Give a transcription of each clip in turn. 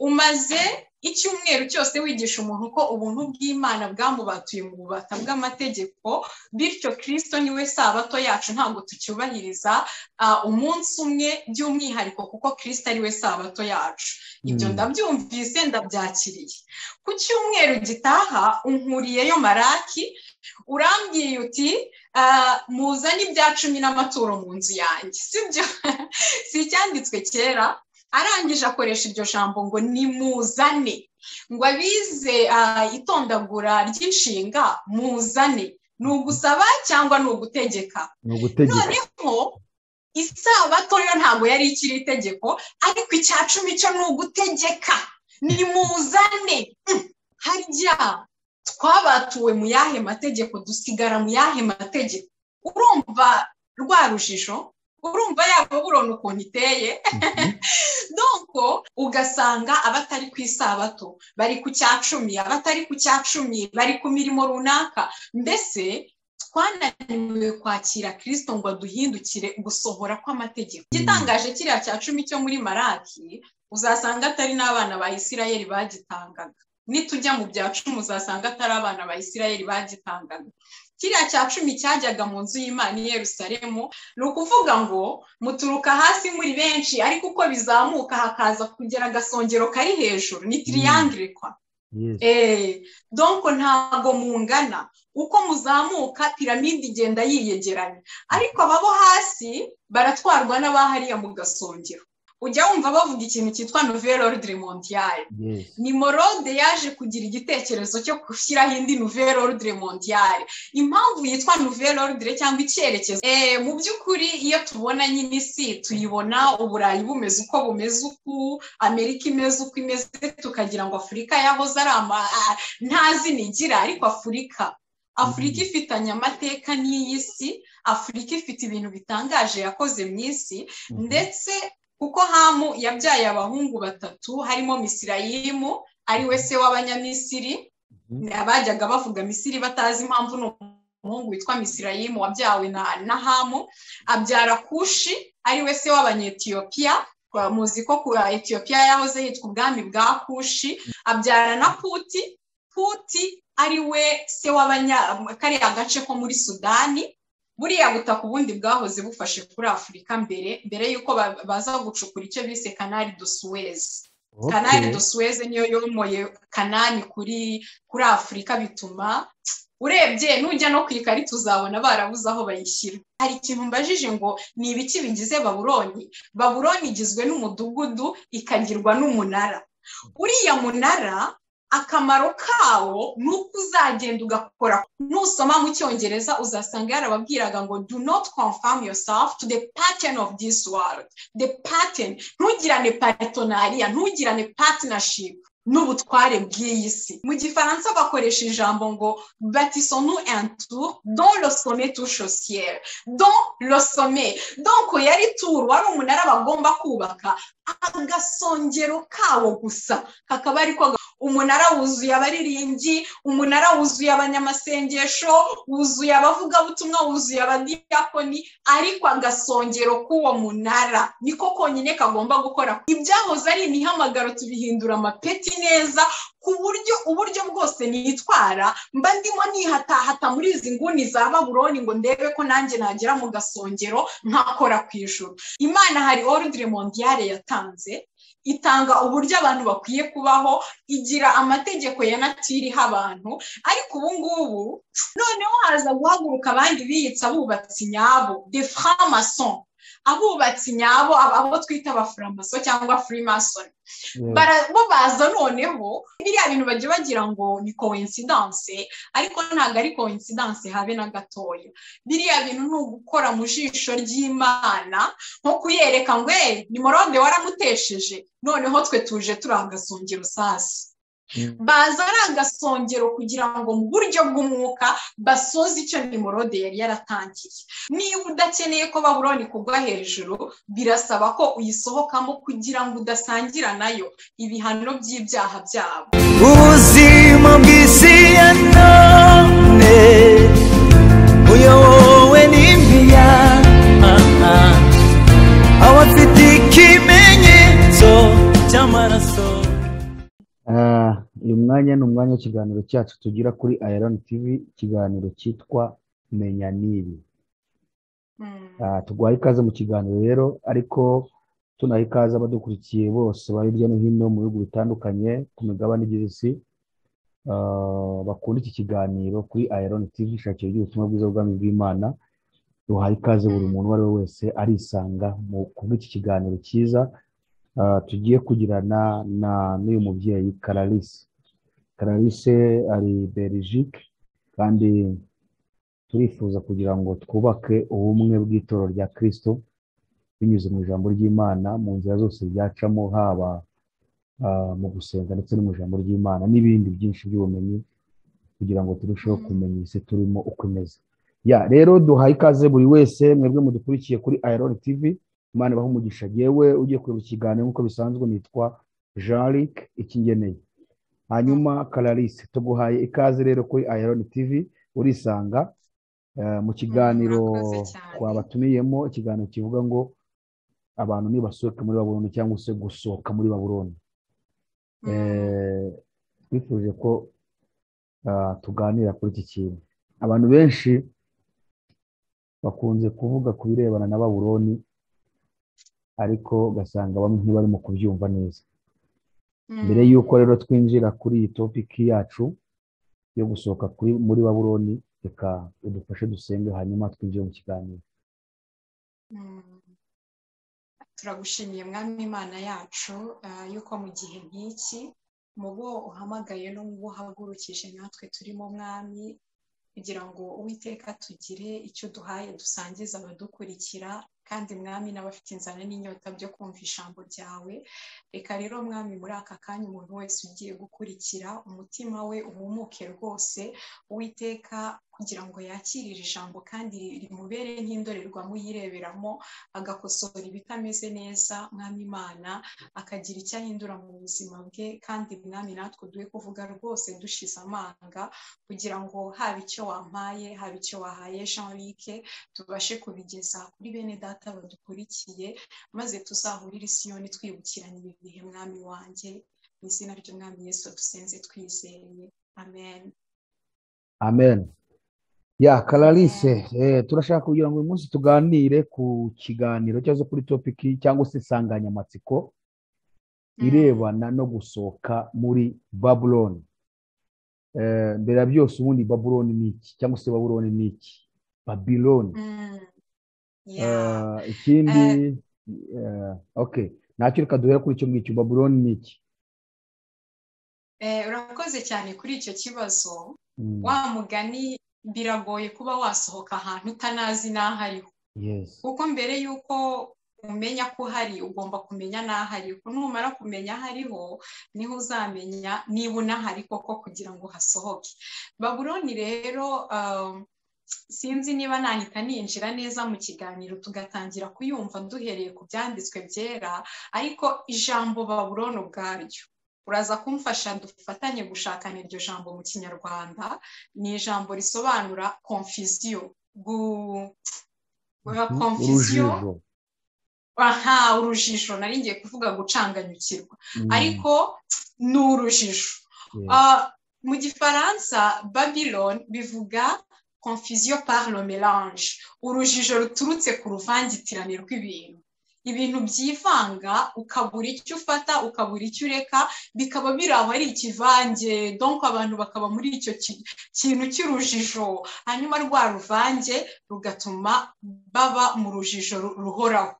Umaze icyumweru cyose wigisha umuntu ko ubuntu bw'Imana bwamubatuye mu bubata bw'amategeko, bityo Kristo niwe sabato yacu, ntabwo tucyubahiriza umunsi umwe by'umwihariko kuko Kristo ari we sabato yacu. Ibyo ndabyumvise, ndabyakiriye. Ku cyumweru gitaha unkuriyeyo Maraki, urambwiye uti muzane ibya cumi n'amaturo mu nzu yanjye, sibyo? Si icyanditswe kera? Arangije akoresha iryo jambo ngo nimuzane, ngo abize itondagura ry'inshinga muzane, ni ugusaba cyangwa ni ugutegeka? Noneho isabato yo ntabwo yari ikiri itegeko, ariko icya cumi cyo ni ugutegeka, nimuzane. Harya twabatuwe mu yahe mategeko, dusigara mu yahe mategeko? Urumva rwa rujijo, urumva yabo burona ukuntu iteye. Donc ugasanga abatari ku isabato bari ku cya cumi, abatari ku cya cumi bari ku mirimo runaka. Mbese twananiwe kwakira Kristo ngo aduhindukire gusohora kw'amategeko. Igitangaje, kiriya cya cumi cyo muri Maraki uzasanga atari n'abana ba Isirayeli bagitangaga. Nitujya mu bya cumi uzasanga atari abana ba Isirayeli bagitangaga. Kiriya cya cumi cyajyaga mu nzu y'Imana i Yerusalemu. Ni ukuvuga ngo muturuka hasi muri benshi, ariko uko bizamuka hakaza kugera agasongero kari hejuru, ni triangle kwa. Donc ntago mungana, uko muzamuka piramide igenda yiyegeranya, ariko ababo hasi baratwarwa n'abahariya mu gasongero. Ujya wumva bavuga ikintu cyitwa nouvelle ordre mondiale. Nimrod yaje kugira igitekerezo cyo gushyiraho indi nouvelle ordre mondiale. Impamvu yitwa nouvelle ordre cyangwa icyerekezo, mu by'ukuri iyo tubona nyine isi, tuyibona Uburayi bumeze uko bumeze, uku Amerika imeze uko imeze, tukagira ngo Afurika yahoze ari nta zina igira. Ariko Afurika ifitanye amateka n'iyi si. Afurika ifite ibintu bitangaje yakoze mu isi, ndetse kuko Hamu yabyaye abahungu batatu, harimo Misirayimu ari we se w'Abanyamisiri. Abajyaga bavuga Misiri batazi impamvu, ni umuhungu witwa Misirayimu wabyawe na Hamu. Abyara Kushi ari we se w'Abanyetiyopiya. Muzi ko ku Etiyopiya yahoze yitwa ubwami bwa Kushi. Abyara na Puti, Puti ari we se w'abanya kariya gace ko muri Sudani. Buriya butaka ubundi bwahoze bufashe kuri Afurika mbere, mbere y'uko baza gucukura icyo bise Canal de Suez. Canal de Suez niyo yomoye Kanani kuri Afurika, bituma urebye nujya no ku ikarita uzabona barabuze aho bayishyira. Hari ikintu mbajije ngo ni ibiki bigize Babuloni? Babuloni igizwe n'umudugudu, ikagirwa n'umunara. Uriya munara akamaro kawo ni uko uzagenda ugakora. Nusoma mu Cyongereza uzasanga yarababwiraga ngo "Do not conform yourself to the pattern of this world." The pattern, ntugirane partenariat, ntugirane partnership n'ubutware bw'iyi si. Mu Gifaransa bakoresha ijambo ngo "Bâtissons-nous un tour dont le sommet touche au ciel." Dont le sommet, donc yari tour, wari umunara bagomba kubaka, agasongero kawo gusa kakaba ariko. Umunara wuzuye abaririmbyi, umunara wuzuye abanyamasengesho, wuzuye abavugabutumwa, wuzuye abadiyakoni, ariko agasongero k'uwo munara niko konyine kagomba gukora. Ibyahoze ari imihamagaro tubihindura amapeti neza, ku buryo uburyo bwose nitwara mba ndimo nihatahata muri izi nguni za Babuloni ngo ndebe ko nanjye nagera mu gasongero nkakora ku ijuru. Imana hari ordre mondiale yatanze, itanga uburyo abantu bakwiye kubaho, igira amategeko ya nature iha abantu. Ariko ubu ngubu noneho haza guhaguruka abandi biyitsa abubatsi nyabo, de franc-maçon, abubatsi nyabo, abo twita abafuramaso cyangwa freemason. Bo baza noneho biriya bintu bajya bagira ngo ni coincidence, ariko ntabwo ari coincidence habe na gatoya. Biriya bintu ni ugukora mu jisho ry'Imana, nko kuyereka ngo Nimurode waramutesheje, noneho twe tuje turi agasongero. Sasa baza ari agasongero kugira ngo mu buryo bw'umwuka basoze icyo Nimurode yari yaratangiye. Niba udakeneye ko Babuloni kugwa hejuru, birasaba ko uyisohokamo kugira ngo udasangira nayo ibihano by'ibyaha byabo. Ubuzima bw'isi ya none buyobowe n'impiya, abafite ikimenyetso cy'amaraso. Uyu mwanya ni umwanya w'ikiganiro cyacu tugira kuri Iron TV, ikiganiro cyitwa Menya Nibi. Tuguhaye ikaze mu kiganiro rero, ariko tunaha ikaze abadukurikiye bose bari hirya no hino mu bihugu bitandukanye ku migabane igize isi, bakunda iki kiganiro kuri Iron TV, ishakiro ry'ubutumwa bwiza bw'ubwami bw'Imana. Duhaye ikaze buri muntu uwo ari we wese arisanga kubw'iki kiganiro cyiza tugiye kugirana n'uyu mubyeyi Clarisse. Clarisse ari Belgique, kandi turifuza kugira ngo twubake ubumwe bw'itorero rya Kristo binyuze mu ijambo ry'Imana, mu nzira zose ryacamo, haba mu gusenga ndetse no mu ijambo ry'Imana n'ibindi byinshi by'ubumenyi, kugira ngo turusheho kumenya isi turimo uko imeze. Ya rero duhaye ikaze buri wese mwebwe mudukurikiye kuri Iron TV. Imana ibahe umugisha. Yewe ugiye kureba ikiganiro nk'uko bisanzwe, nitwa Jean-Luc Ikingeneye. Hanyuma Clarisse, tuguhaye ikaze rero kuri Iron TV, urisanga mu kiganiro twabatumiyemo, ikiganiro kivuga ngo abantu nibasohoke muri Babuloni cyangwa se gusohoka muri Babuloni. Twifuje ko tuganira kuri iki kintu. Abantu benshi bakunze kuvuga ku birebana na Babuloni, ariko ugasanga bamwe ntibarimo kubyumva neza. Mbere y'uko rero twinjira kuri iyi topiki yacu yo gusohoka muri Babuloni, reka udufashe dusenge hanyuma twinjire mu kiganiro. Turagushimiye Mwami Imana yacu, yuko mu gihe nk'iki mu bo uhamagaye no mu bo uhagurukije natwe turimo Mwami, kugira ngo Uwiteka tugire icyo duhaye dusangiza abadukurikira, kandi Mwami n'abafite inzara n'inyota byo kumva ijambo ryawe. Reka rero Mwami muri aka kanya umuntu wese ugiye gukurikira umutima we uhumuke rwose, Uwiteka, kugira ngo yakirire ijambo kandi rimubere nk'indorerwamo yireberamo, agakosora ibitameze neza Mwami Imana, akagira icyo ahindura mu buzima bwe. Kandi Mwami natwe duhe kuvuga rwose dushize amanga, kugira ngo haba icyo wampaye, haba icyo wahaye Jean-Luc, tubashe kubigeza kuri bene data badukurikiye, maze tuzahurire Isiyoni twibukiranye ibi bihe Mwami wanjye. Mu izina ry'Umwami Yesu dusenze twizeye, amen. Amen. Ya Clarisse, turashaka kugira ngo uyu munsi tuganire ku kiganiro cyangwa se kuri topiki cyangwa se insanganyamatsiko irebana no gusohoka muri Babuloni. Mbere ya byose, ubundi Babuloni ni iki cyangwa se Babuloni ni iki? Babiloni. Ikindi, okay, ntacyo, reka duhere kuri icyo ngicyo. Babuloni ni iki? Urakoze cyane kuri icyo kibazo. Wa mugani, biragoye kuba wasohoka ahantu utanazi n'aho ariho, kuko mbere y'uko umenya ko uhari ugomba kumenya n'aho ariho. Numara kumenya aho ariho niho uzamenya niba unahari koko kugira ngo hasohoke. Babuloni rero, sinzi niba nahita ninjira neza mu kiganiro tugatangira kuyumva duhereye ku byanditswe byera, ariko ijambo Babuloni ubwaryo uraza kumfasha dufatanye gushakana iryo jambo mu Kinyarwanda. Ni ijambo risobanura confusion, confusion, aha, urujijo. Nari ngiye kuvuga gucanganyukirwa, ariko ni urujijo. Mu Gifaransa Babylon bivuga confusion par le mélange, urujijo ruturutse ku ruvangitirane rw'ibintu, ibintu byivanga ukabura icyo ufata, ukabura icyo ureka, bikaba biri aho ari ikivange. Donc abantu bakaba muri icyo kintu cy'urujijo, hanyuma rwa ruvange rugatuma baba mu rujijo ruhoraho,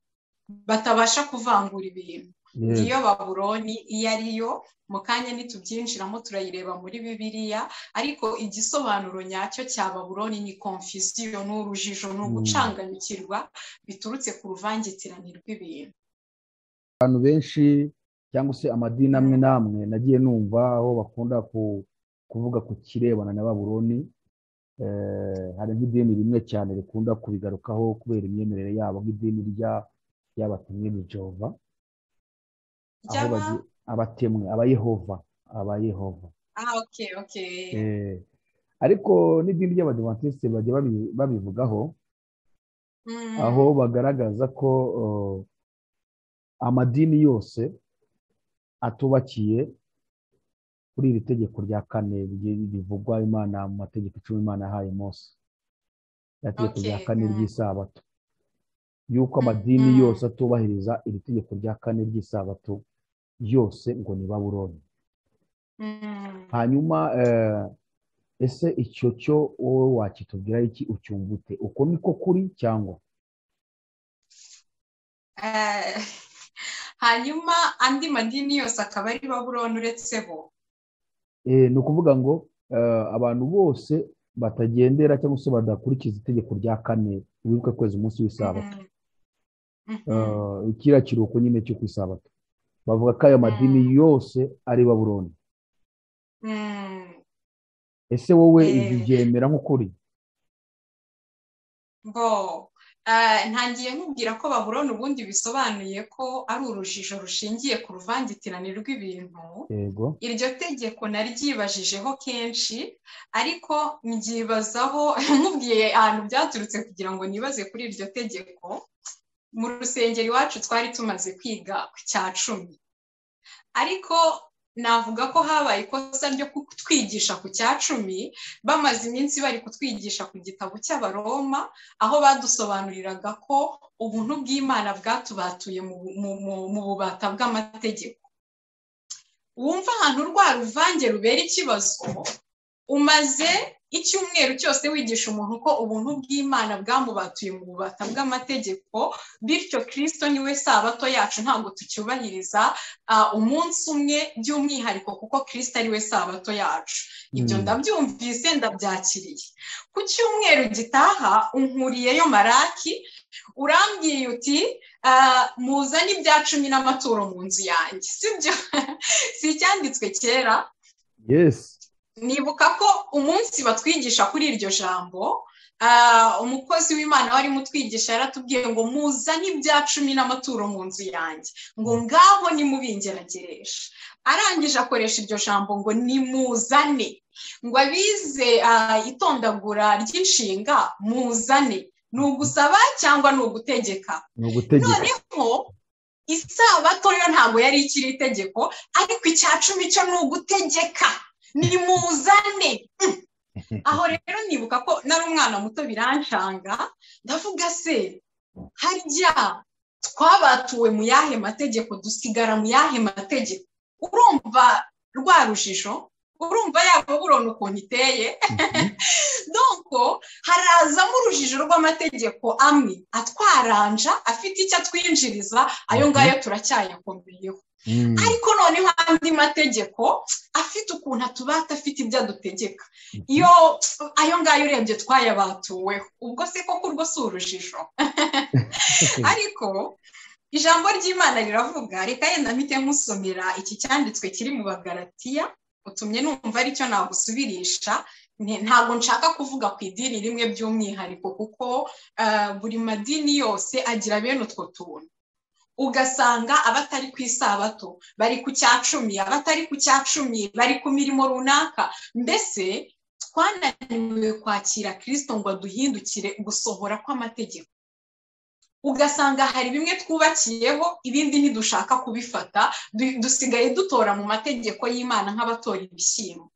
batabasha kuvangura ibintu. Ngiyo Babuloni iyo ariyo. Mu kanya nitubyinjiramo turayireba muri Bibiliya, ariko igisobanuro nyacyo cya Babuloni ni confusion, ni urujijo, ni ugucanganyukirwa biturutse ku ruvangitirane rw'ibintu. Abantu benshi cyangwa se amadini amwe n'amwe nagiye numva aho bakunda kuvuga ku kirebana na Babuloni. Hari nk'idini rimwe cyane rikunda kubigarukaho kubera imyemerere yabo, nk'idini ry'abatemwe ni Jehova, aho abatemwe, abayehova, abayehova. Ariko n'idini ry'abadivantisite bajya babivugaho, aho bagaragaza ko amadini yose atubakiye Kuri iri tegeko rya kane rivugwa Imana mu mategeko 10 Imana yahaye Mose, itegeko rya kane ry'isabato, yuko amadini yose atubahiriza iri tegeko rya kane ry'isabato yose ngo ni Babuloni. Hanyuma ese icyo cyo wowe wakitubwira iki, ucyumva ute? Uko niko kuri cyangwa? Hanyuma andi madini yose akaba ari Babuloni uretse bo. Ni ukuvuga ngo abantu bose batagendera cyangwa se badakurikiza itegeko rya kane, wibuke kwezi umunsi w'isabato, kiriya kiruhuko nyine cyo ku isabato, bavuga ko ayo madini yose ari Babuloni. Ese wowe ibyo ubyemera nk'ukuri? Bo ntangiye nkubwira ko Babuloni ubundi bisobanuye ko ari urujijo rushingiye ku ruvangitirane rw'ibintu. Iryo tegeko naryibajijeho kenshi, ariko mbyibazaho nkubwiye ahantu byaturutse kugira ngo nibaze kuri iryo tegeko. Mu rusengero iwacu twari tumaze kwiga ku cya 10, ariko navuga ko habaye ikosa ryo kutwigisha ku cya 10. Bamaze iminsi bari kutwigisha ku gitabo cy'Abaroma, aho badusobanuriraga ko ubuntu bw'Imana bwatubatuye mu bubata bw'amategeko. Wumva ahantu rwa ruvange rubera ikibazo, umaze icyumweru cyose wigisha umuntu ko ubuntu bw'Imana bwamubatuye mu bubata bw'amategeko, bityo Kristo niwe sabato yacu, ntabwo tucyubahiriza umunsi umwe by'umwihariko kuko Kristo ari we sabato yacu. Ibyo ndabyumvise, ndabyakiriye. Ku cyumweru gitaha unkuriyeyo Maraki, urambwiye uti muzane ibya 10 n'amaturo mu nzu yanjye, sibyo? Si icyanditswe kera? Yes. Nibuka ko umunsi batwigisha kuri iryo jambo, umukozi w'Imana warimo utwigisha yaratubwiye ngo muzane ibya 10 n'amaturo mu nzu yanjye, ngo ngaho nimubingerageresha. Arangije akoresha iryo jambo ngo nimuzane, ngo abize itondagura ry'inshinga muzane, ni ugusaba cyangwa ni ugutegeka? Noneho isabato yo ntabwo yari ikiri itegeko, ariko icya 10 cyo ni ugutegeka, nimuzane. Aho rero nibuka ko nari umwana muto biranshanga, ndavuga se harya twabatuwe mu yahe mategeko, dusigara mu yahe mategeko? Urumva rwa rujijo, urumva ya Babuloni ukuntu iteye. Donc harazamo urujijo rw'amategeko amwe atwaranja, afite icyo atwinjiriza, ayo ngayo turacyayakomeyeho. Ariko noneho andi mategeko afite ukuntu atubata, afite ibyo adutegeka, iyo ayo ngayo urebye twayabatuweho. Ubwo se koko urwo si urujijo? Ariko ijambo ry'Imana riravuga, reka yenda mpite nkusomera iki cyanditswe kiri mu Bagalatiya, utumye numva aricyo nagusubirisha. Ntabwo nshaka kuvuga ku idini rimwe by'umwihariko, kuko buri madini yose agira bene utwo tuntu. Ugasanga abatari ku isabato bari ku cya 10, abatari ku cya 10 bari ku mirimo runaka. Mbese twananiwe kwakira Kristo ngo aduhindukire gusohora kw'amategeko. Ugasanga hari bimwe twubakiyeho, ibindi ntidushaka kubifata, dusigaye dutora mu mategeko y'Imana nk'abatora ibishyimbo.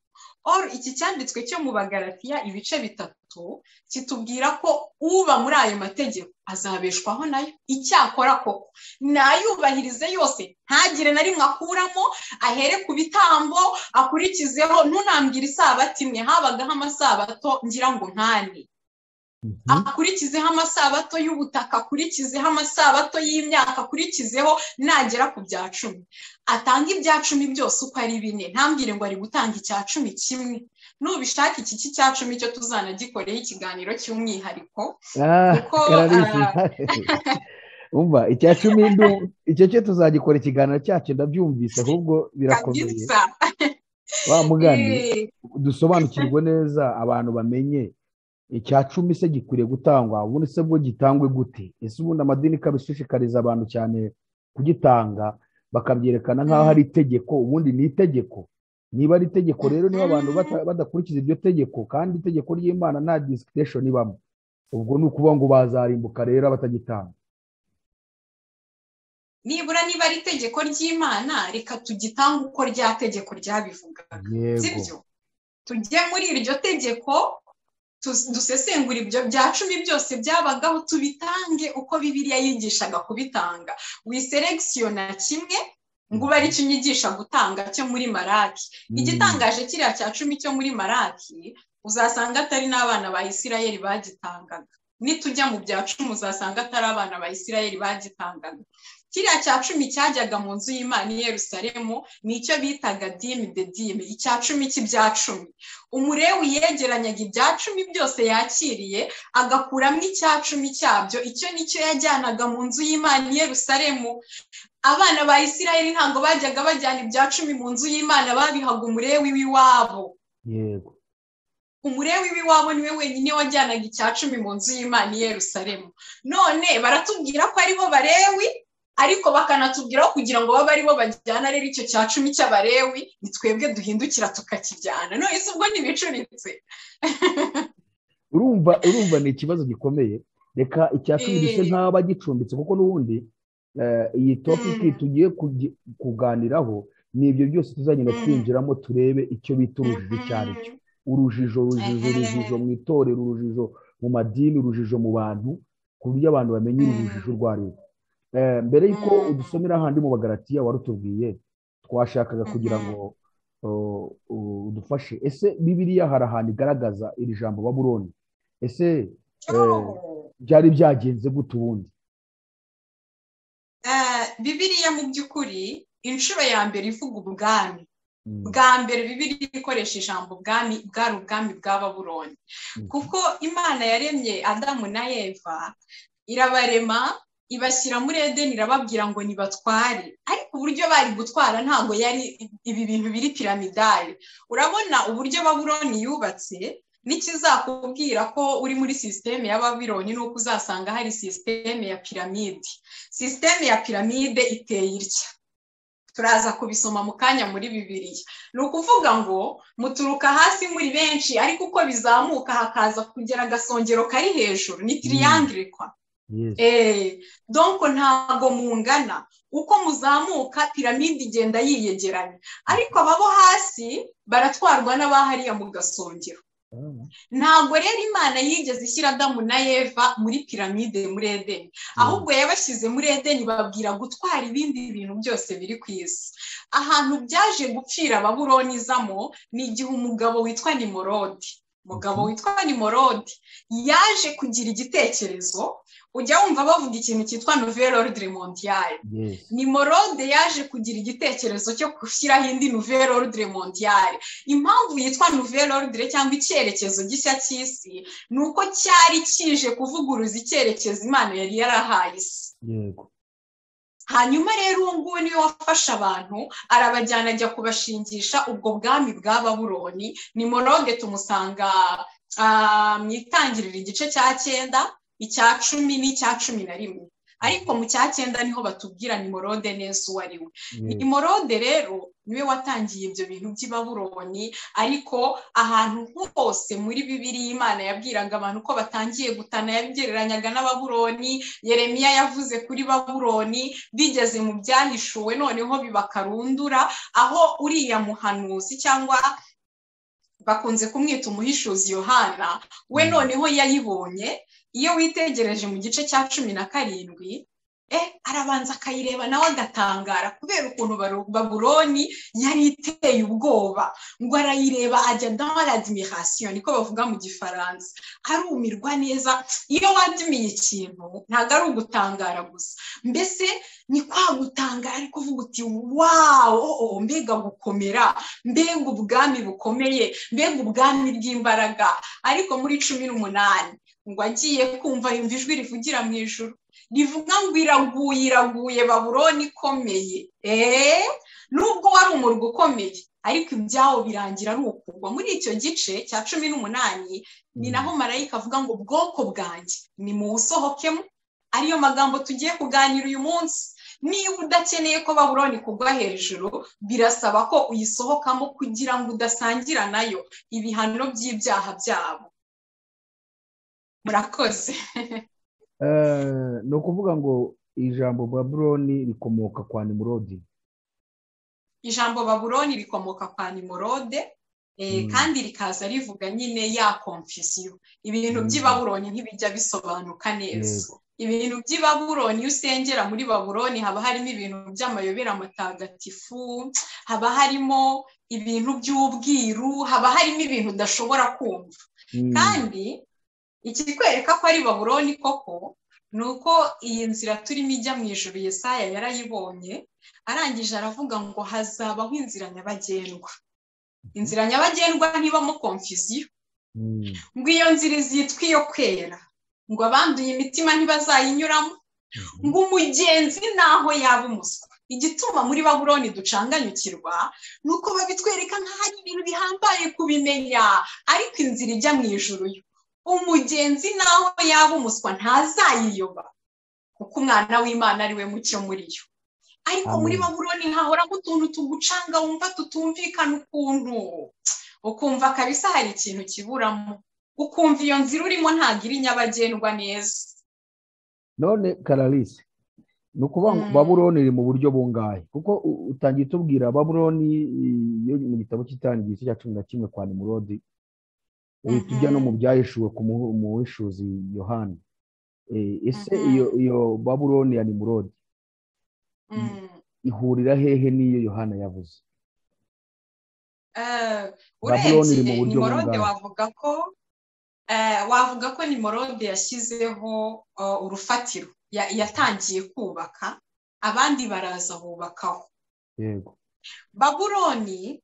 Or iki cyanditswe cyo mu Bagalatiya ibice 3 kitubwira ko uba muri ayo mategeko azabeshwaho nayo. Icyakora koko nayubahirize yose, ntagire na rimwe akuramo, ahere ku bitambo akurikizeho. Ntunambwira isabato imwe, habagaho amasabato ngira ngo nkane, akurikizeho amasabato y'ubutaka, akurikizeho amasabato y'imyaka, akurikizeho nagera ku bya 10, atanga ibya 10 byose uko ari 4. Ntambwire ngo ari gutanga icya 10 kimwe. Nubishaka iki cy'icya 10 cyo tuzanagikoreye ikiganiro cy'umwihariko, kuko umva icya 10 icyo cyo tuzagikora ikiganiro cyacu, ndabyumvise, ahubwo birakomeye. Wa mugani dusobanukirwe neza, abantu bamenye icya 10 se gikwiriye gutangwa, ubundi se bwo gitangwe gute? Ese ubundi amadini kabishishikariza abantu cyane kugitanga, bakabyerekana nk'aho ari itegeko, ubundi ni itegeko. Niba ari itegeko rero, niba abantu badakurikiza iryo tegeko, kandi itegeko ry'Imana nta discretion ibamo, ubwo ni ukuvuga ngo bazarimbuka rero abatagitanga. Nibura niba ari itegeko ry'Imana, reka tugitange uko rya tegeko ryabivugaga. yavugaga, sibyo? Tujye muri iryo tegeko dusesengura ibyo bya cumi byose byabagaho, tubitange uko Bibiliya yigishaga kubitanga. Wiselectiona kimwe ngo ube aricyo unyigisha gutanga cyo muri Maraki. Igitangaje kiriya cya cumi cyo muri Maraki uzasanga atari n'abana ba Isirayeli bagitangaga. Nitujya mu bya cumi uzasanga atari abana ba Isirayeli bagitangaga. Kiriya cya cumi cyajyaga mu nzu y'Imana i Yerusalemu nicyo bitaga dime de dime, icya cumi cy'ibya cumi. Umurewi yegeranyaga ibya cumi byose yakiriye agakuramo icya cumi cyabyo, icyo nicyo yajyanaga mu nzu y'Imana i Yerusalemu. Abana ba Isirayeli ntabwo bajyaga bajyana ibya cumi mu nzu y'Imana, babihaga umurewi w'iwabo. Yego. Umurewi w'iwabo niwe wenyine wajyanaga icya cumi mu nzu y'Imana i Yerusalemu. None baratubwira ko aribo barewi, ariko bakanatubwira kugira ngo babe aribo bajyana rero icyo cya cumi cy'abarewi, ni twebwe duhindukira tukakijyana. None se ubwo ntibicuritse? Urumva ni ikibazo gikomeye. Reka icya cumi gise nk'aba gicumbitse, kuko n'ubundi iyi topic tugiye kuganiraho ni ibyo byose tuzagenda twinjiramo, turebe icyo bita urujijo icyo ari cyo. Urujijo, urujijo mu itorero, urujijo mu madini, urujijo mu bantu, ku buryo abantu bamenya urujijo urwo ari rwo. Mbere y'uko udusomera ahandi mu Bagalatiya warutubwiye, twashakaga kugira ngo udufashe. Ese Bibiliya hari ahantu igaragaza iri jambo Babuloni? Ese byari byagenze gute ubundi? Bibiliya mu by'ukuri inshuro ya mbere ivuga ubwami bwa mbere, Bibiliya ikoresha ijambo ubwami, bwari ubwami bwa Babuloni. Kuko Imana yaremye Adamu na Eva, irabarema ibashyira muri Edeni, irababwira ngo nibatware. Ariko uburyo bari gutwara ntabwo yari ibi bintu biri piramidale. Urabona uburyo Babuloni yubatse, n'ikizakubwira ko uri muri sisiteme ya Babuloni nuko uzasanga hari sisiteme ya piramide. Sisiteme ya piramide iteye itya, turaza kubisoma mu kanya muri Bibiliya. Ni ukuvuga ngo muturuka hasi muri benshi, ariko uko bizamuka hakaza kugera agasongero kari hejuru, ni triangle kwa. Donc ntago mungana, uko muzamuka piramide igenda yiyegeranya, ariko ababo hasi baratwarwa n'abahariya mu gasongero. Ntabwo rero Imana yigeze ishyira Adamu na Eva muri piramide muri Edeni, ahubwo yabashyize muri Edeni babwira gutwara ibindi bintu byose biri ku isi. Ahantu byaje gupfira Babuloni izamo ni igihe umugabo witwa Nimurodi, umugabo witwa Nimurodi yaje kugira igitekerezo. Ujya wumva bavuga ikintu cyitwa nouvelle ordre mondiale. Nimurodi yaje kugira igitekerezo cyo gushyiraho indi nouvelle ordre mondiale. Impamvu yitwa nouvelle ordre cyangwa icyerekezo gishya cy'isi ni uko cyari kije kuvuguruza icyerekezo Imana yari yarahaye isi. Yego. Hanyuma rero uwo nguwo niwe wafashe abantu arabajyana ajya kubashingisha ubwo bwami bwa Babuloni. Nimurodi tumusanga mu itangiriro igice cya 9, icya 10 n'icya 11. Ariko mu cya 9 niho batubwira Nimurode neza uwo ari we. Nimurode rero niwe watangiye ibyo bintu by'i Babuloni, ariko ahantu hose muri Bibiliya Imana yabwiraga abantu ko batangiye gutana, yabigereranyaga n'Ababuloni. Yeremiya yavuze kuri Babuloni, bigeze mu byahishuwe noneho bibakarundura, aho uriya muhanuzi cyangwa bakunze kumwita umuhishuzi Yohana, we noneho yayibonye. Iyo witegereje mu gice cya 17, arabanza akayireba nawe agatangara kubera ukuntu Babuloni yari iteye ubwoba. Ngo arayireba ajya dans l'admiration, niko bavuga mu Gifaransa, arumirwa neza. Iyo wadimiye ikintu ntabwo ari ugutangara gusa, mbese ni kwa gutangara ariko uvuga uti wow, mbega gukomera, mbega ubwami bukomeye, mbega ubwami bw'imbaraga. Ariko muri 18 ngo agiye kumva yumva ijwi rivugira mu ijuru rivuga ngo iraguye, iraguye Babuloni ikomeye. Nubwo wari umurwa ukomeye, ariko ibyawo birangira ari ukugwa. Muri icyo gice cya 18 ni naho marayika avuga ngo bwoko bwanjye nimuwusohokemo, ariyo magambo tugiye kuganira uyu munsi. Niba udakeneye ko Babuloni kugwa hejuru, birasaba ko uyisohokamo kugira ngo udasangira nayo ibihano by'ibyaha byabo. Murakoze. Ni ukuvuga ngo ijambo Babuloni rikomoka kwa Nimurodi. Ijambo Babuloni rikomoka kwa Nimurode, kandi rikaza rivuga nyine ya confusion. Ibintu by'i Babuloni ntibijya bisobanuka neza. Ibintu by'i Babuloni, iyo usengera muri Babuloni haba harimo ibintu by'amayobera matagatifu, haba harimo ibintu by'ubwiru, haba harimo ibintu udashobora kumva. Kandi ikikwereka ko ari Babuloni koko ni uko iyi nzira turimo ijya mu ijuru Yesaya yarayibonye, arangije aravuga ngo hazabaho inzira nyabagendwa. Inzira nyabagendwa ntibamo confusion. Ngo iyo nzira izitwa iyo kwera, ngo abanduye imitima ntibazayinyuramo, ngo umugenzi naho yaba umuswa. Igituma muri Babuloni ducanganyukirwa ni uko babitwereka nk'aho ari ibintu bihambaye kubimenya, ariko inzira ijya mu ijuru yo umugenzi naho yaba umuswa ntazayiyoba, kuko umwana w'Imana ari we mucyo muri yo. Ariko muri Babuloni hahoramo utuntu tugucanga wumva tutumvikana ukuntu, ukumva kabisa hari ikintu kiburamo, ukumva iyo nzira urimo ntabwo iri nyabagendwa neza. None Clarisse, ni ukuvuga ngo Babuloni iri mu buryo bungahe? Kuko utangiye tubwira Babuloni yo mu gitabo cy'Itangiriro igice cya 11 kwa Nimurodi, uhita ujya no mu byahishuwe ku muhishuzi Yohana. Ese iyo Babuloni ya Nimurodi ihurira hehe n'iyo Yohana yavuze? Urebye Nimurode wavuga ko Nimurode yashyizeho urufatiro, yatangiye kubaka, abandi baraza bubakaho. Yego. Babuloni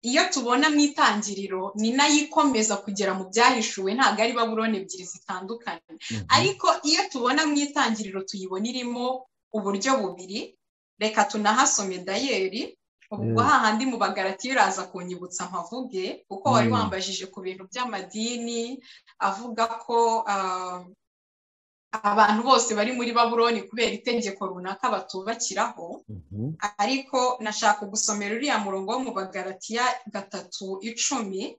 iyo tubona mu itangiriro ni nayo ikomeza kugera mu byahishuwe, ntabwo ari Babuloni ebyiri zitandukanye. Ariko iyo tubona mu itangiriro tuyibona irimo uburyo bubiri. Reka tunahasome dayeri, ubwo hahandi mu Bagalatiya uraza kunyibutsa mpavuge, kuko wari wambajije ku bintu by'amadini avuga ko abantu bose bari muri Babuloni kubera itegeko runaka batubakiraho. Ariko nashaka gusomera uriya murongo wo mu Bagalatiya 3:10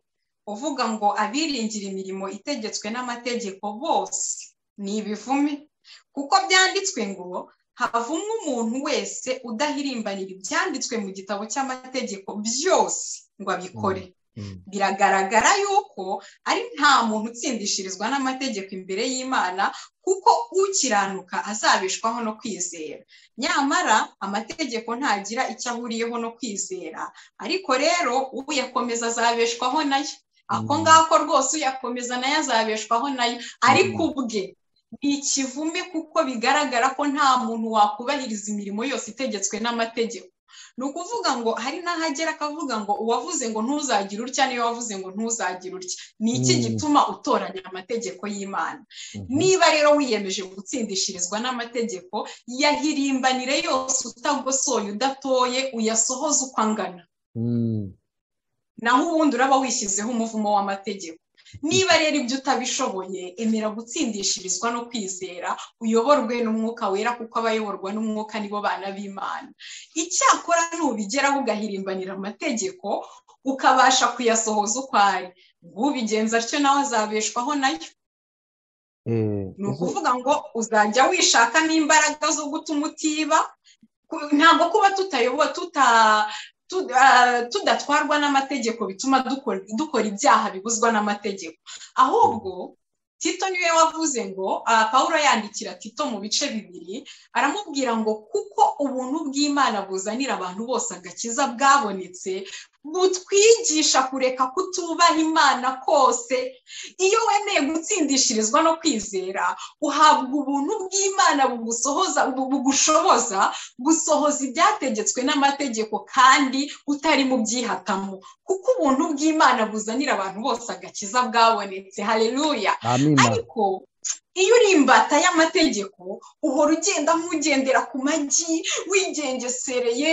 uvuga ngo abiringira imirimo itegetswe n'amategeko bose ni ibivume, kuko byanditswe ngo havumwe umuntu wese udahirimbanira ibyanditswe mu gitabo cy'amategeko byose ngo abikore. Biragaragara yuko ari nta muntu utsindishirizwa n'amategeko imbere y'Imana, kuko ukiranuka azabeshwaho no kwizera. Nyamara amategeko ntagira icyo ahuriyeho no kwizera, ariko rero uyakomeza azabeshwaho nayo. Ako ngako rwose uyakomeza nayo azabeshwaho nayo, ariko ubwe ni ikivume, kuko bigaragara ko nta muntu wakubahiriza imirimo yose itegetswe n'amategeko. Ni ukuvuga ngo hari n'ahagera akavuga ngo uwavuze ngo ntuzagire utya niyo wavuze ngo ntuzagire utya. Ni iki gituma utoranya amategeko y'Imana? Niba rero wiyemeje gutsindishirizwa n'amategeko, yahirimbanire yose utagosoye udatoye, uyasohoze uko angana. Naho ubundi uraba wishyizeho umuvumo w'amategeko. Niba rero ibyo utabishoboye, emera gutsindishirizwa no kwizera, uyoborwe n'Umwuka Wera, kuko abayoborwa n'Umwuka nibo bana b'Imana. Icyakora nubigeraho ugahirimbanira amategeko, ukabasha kuyasohoza uko ari, ubigenza atyo nawe azabeshwaho nayo. Ni ukuvuga ngo uzajya wishakamo imbaraga zo gutuma utiba. Ntabwo kuba tutayobowe tudatwarwa n'amategeko bituma dukora ibyaha bibuzwa n'amategeko. Ahubwo Tito niwe wavuze ngo, Pawulo yandikira Tito mu bice 2, aramubwira ngo kuko ubuntu bw'Imana buzanira abantu bose agakiza bwabonetse, butwigisha kureka kutubaha Imana kose. Iyo wemeye gutsindishirizwa no kwizera, uhabwa ubuntu bw'Imana bugushoboza gusohoza ibyategetswe n'amategeko kandi utari mu byihatamo, kuko ubuntu bw'Imana buzanira abantu bose agakiza bwabonetse. Haleluya. Ariko iyo uri imbata y'amategeko, uhora ugenda nk'ugendera ku magi, wigengesereye,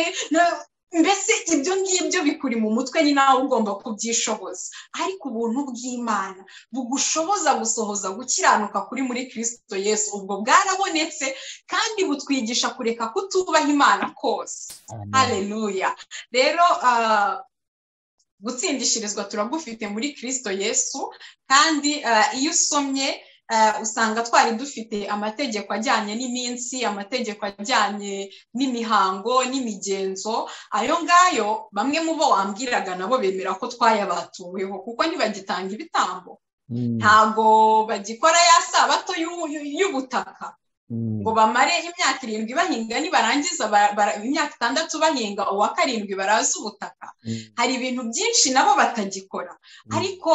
mbese ibyo ngibyo bikuri mu mutwe, ni nawe ugomba kubyishoboza. Ariko ubuntu bw'Imana bugushoboza gusohoza gukiranuka kuri muri Kristo Yesu, ubwo bwarabonetse kandi butwigisha kureka kutubaha Imana kose. Haleluya. Rero gutsindishirizwa turagufite muri Kristo Yesu. Kandi iyo usomye Usanga twari dufite amategeko ajyanye n'iminsi, amategeko ajyanye n'imihango n'imigenzo. Ayo ngayo bamwe mu bo wambwiraga nabo bemera ko twayabatuweho, kuko ntibagitanga ibitambo, ntabwo bagikora ya sabato y'ubutaka ngo bamare imyaka 7 bahinga, nibarangiza imyaka 6 bahinga, uwa 7 baraza ubutaka. Hari ibintu byinshi nabo batagikora, ariko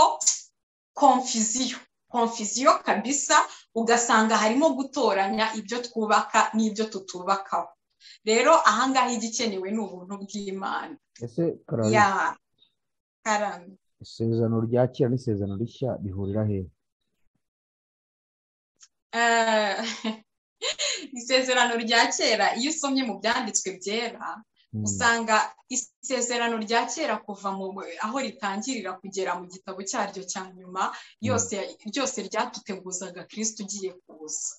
confusion kabisa, ugasanga harimo gutoranya ibyo twubaka n'ibyo tutubakaho. Rero ahangaha igikenewe ni ubuntu bw'Imana. Ese Karame, isezerano rya kera n'isezerano rishya bihurira he? Isezerano rya kera iyo usomye mu byanditswe byera, usanga isezerano rya kera kuva mu aho ritangirira kugera mu gitabo cyaryo cya nyuma, yose byose ryatuteguzaga Kristo ugiye kuza.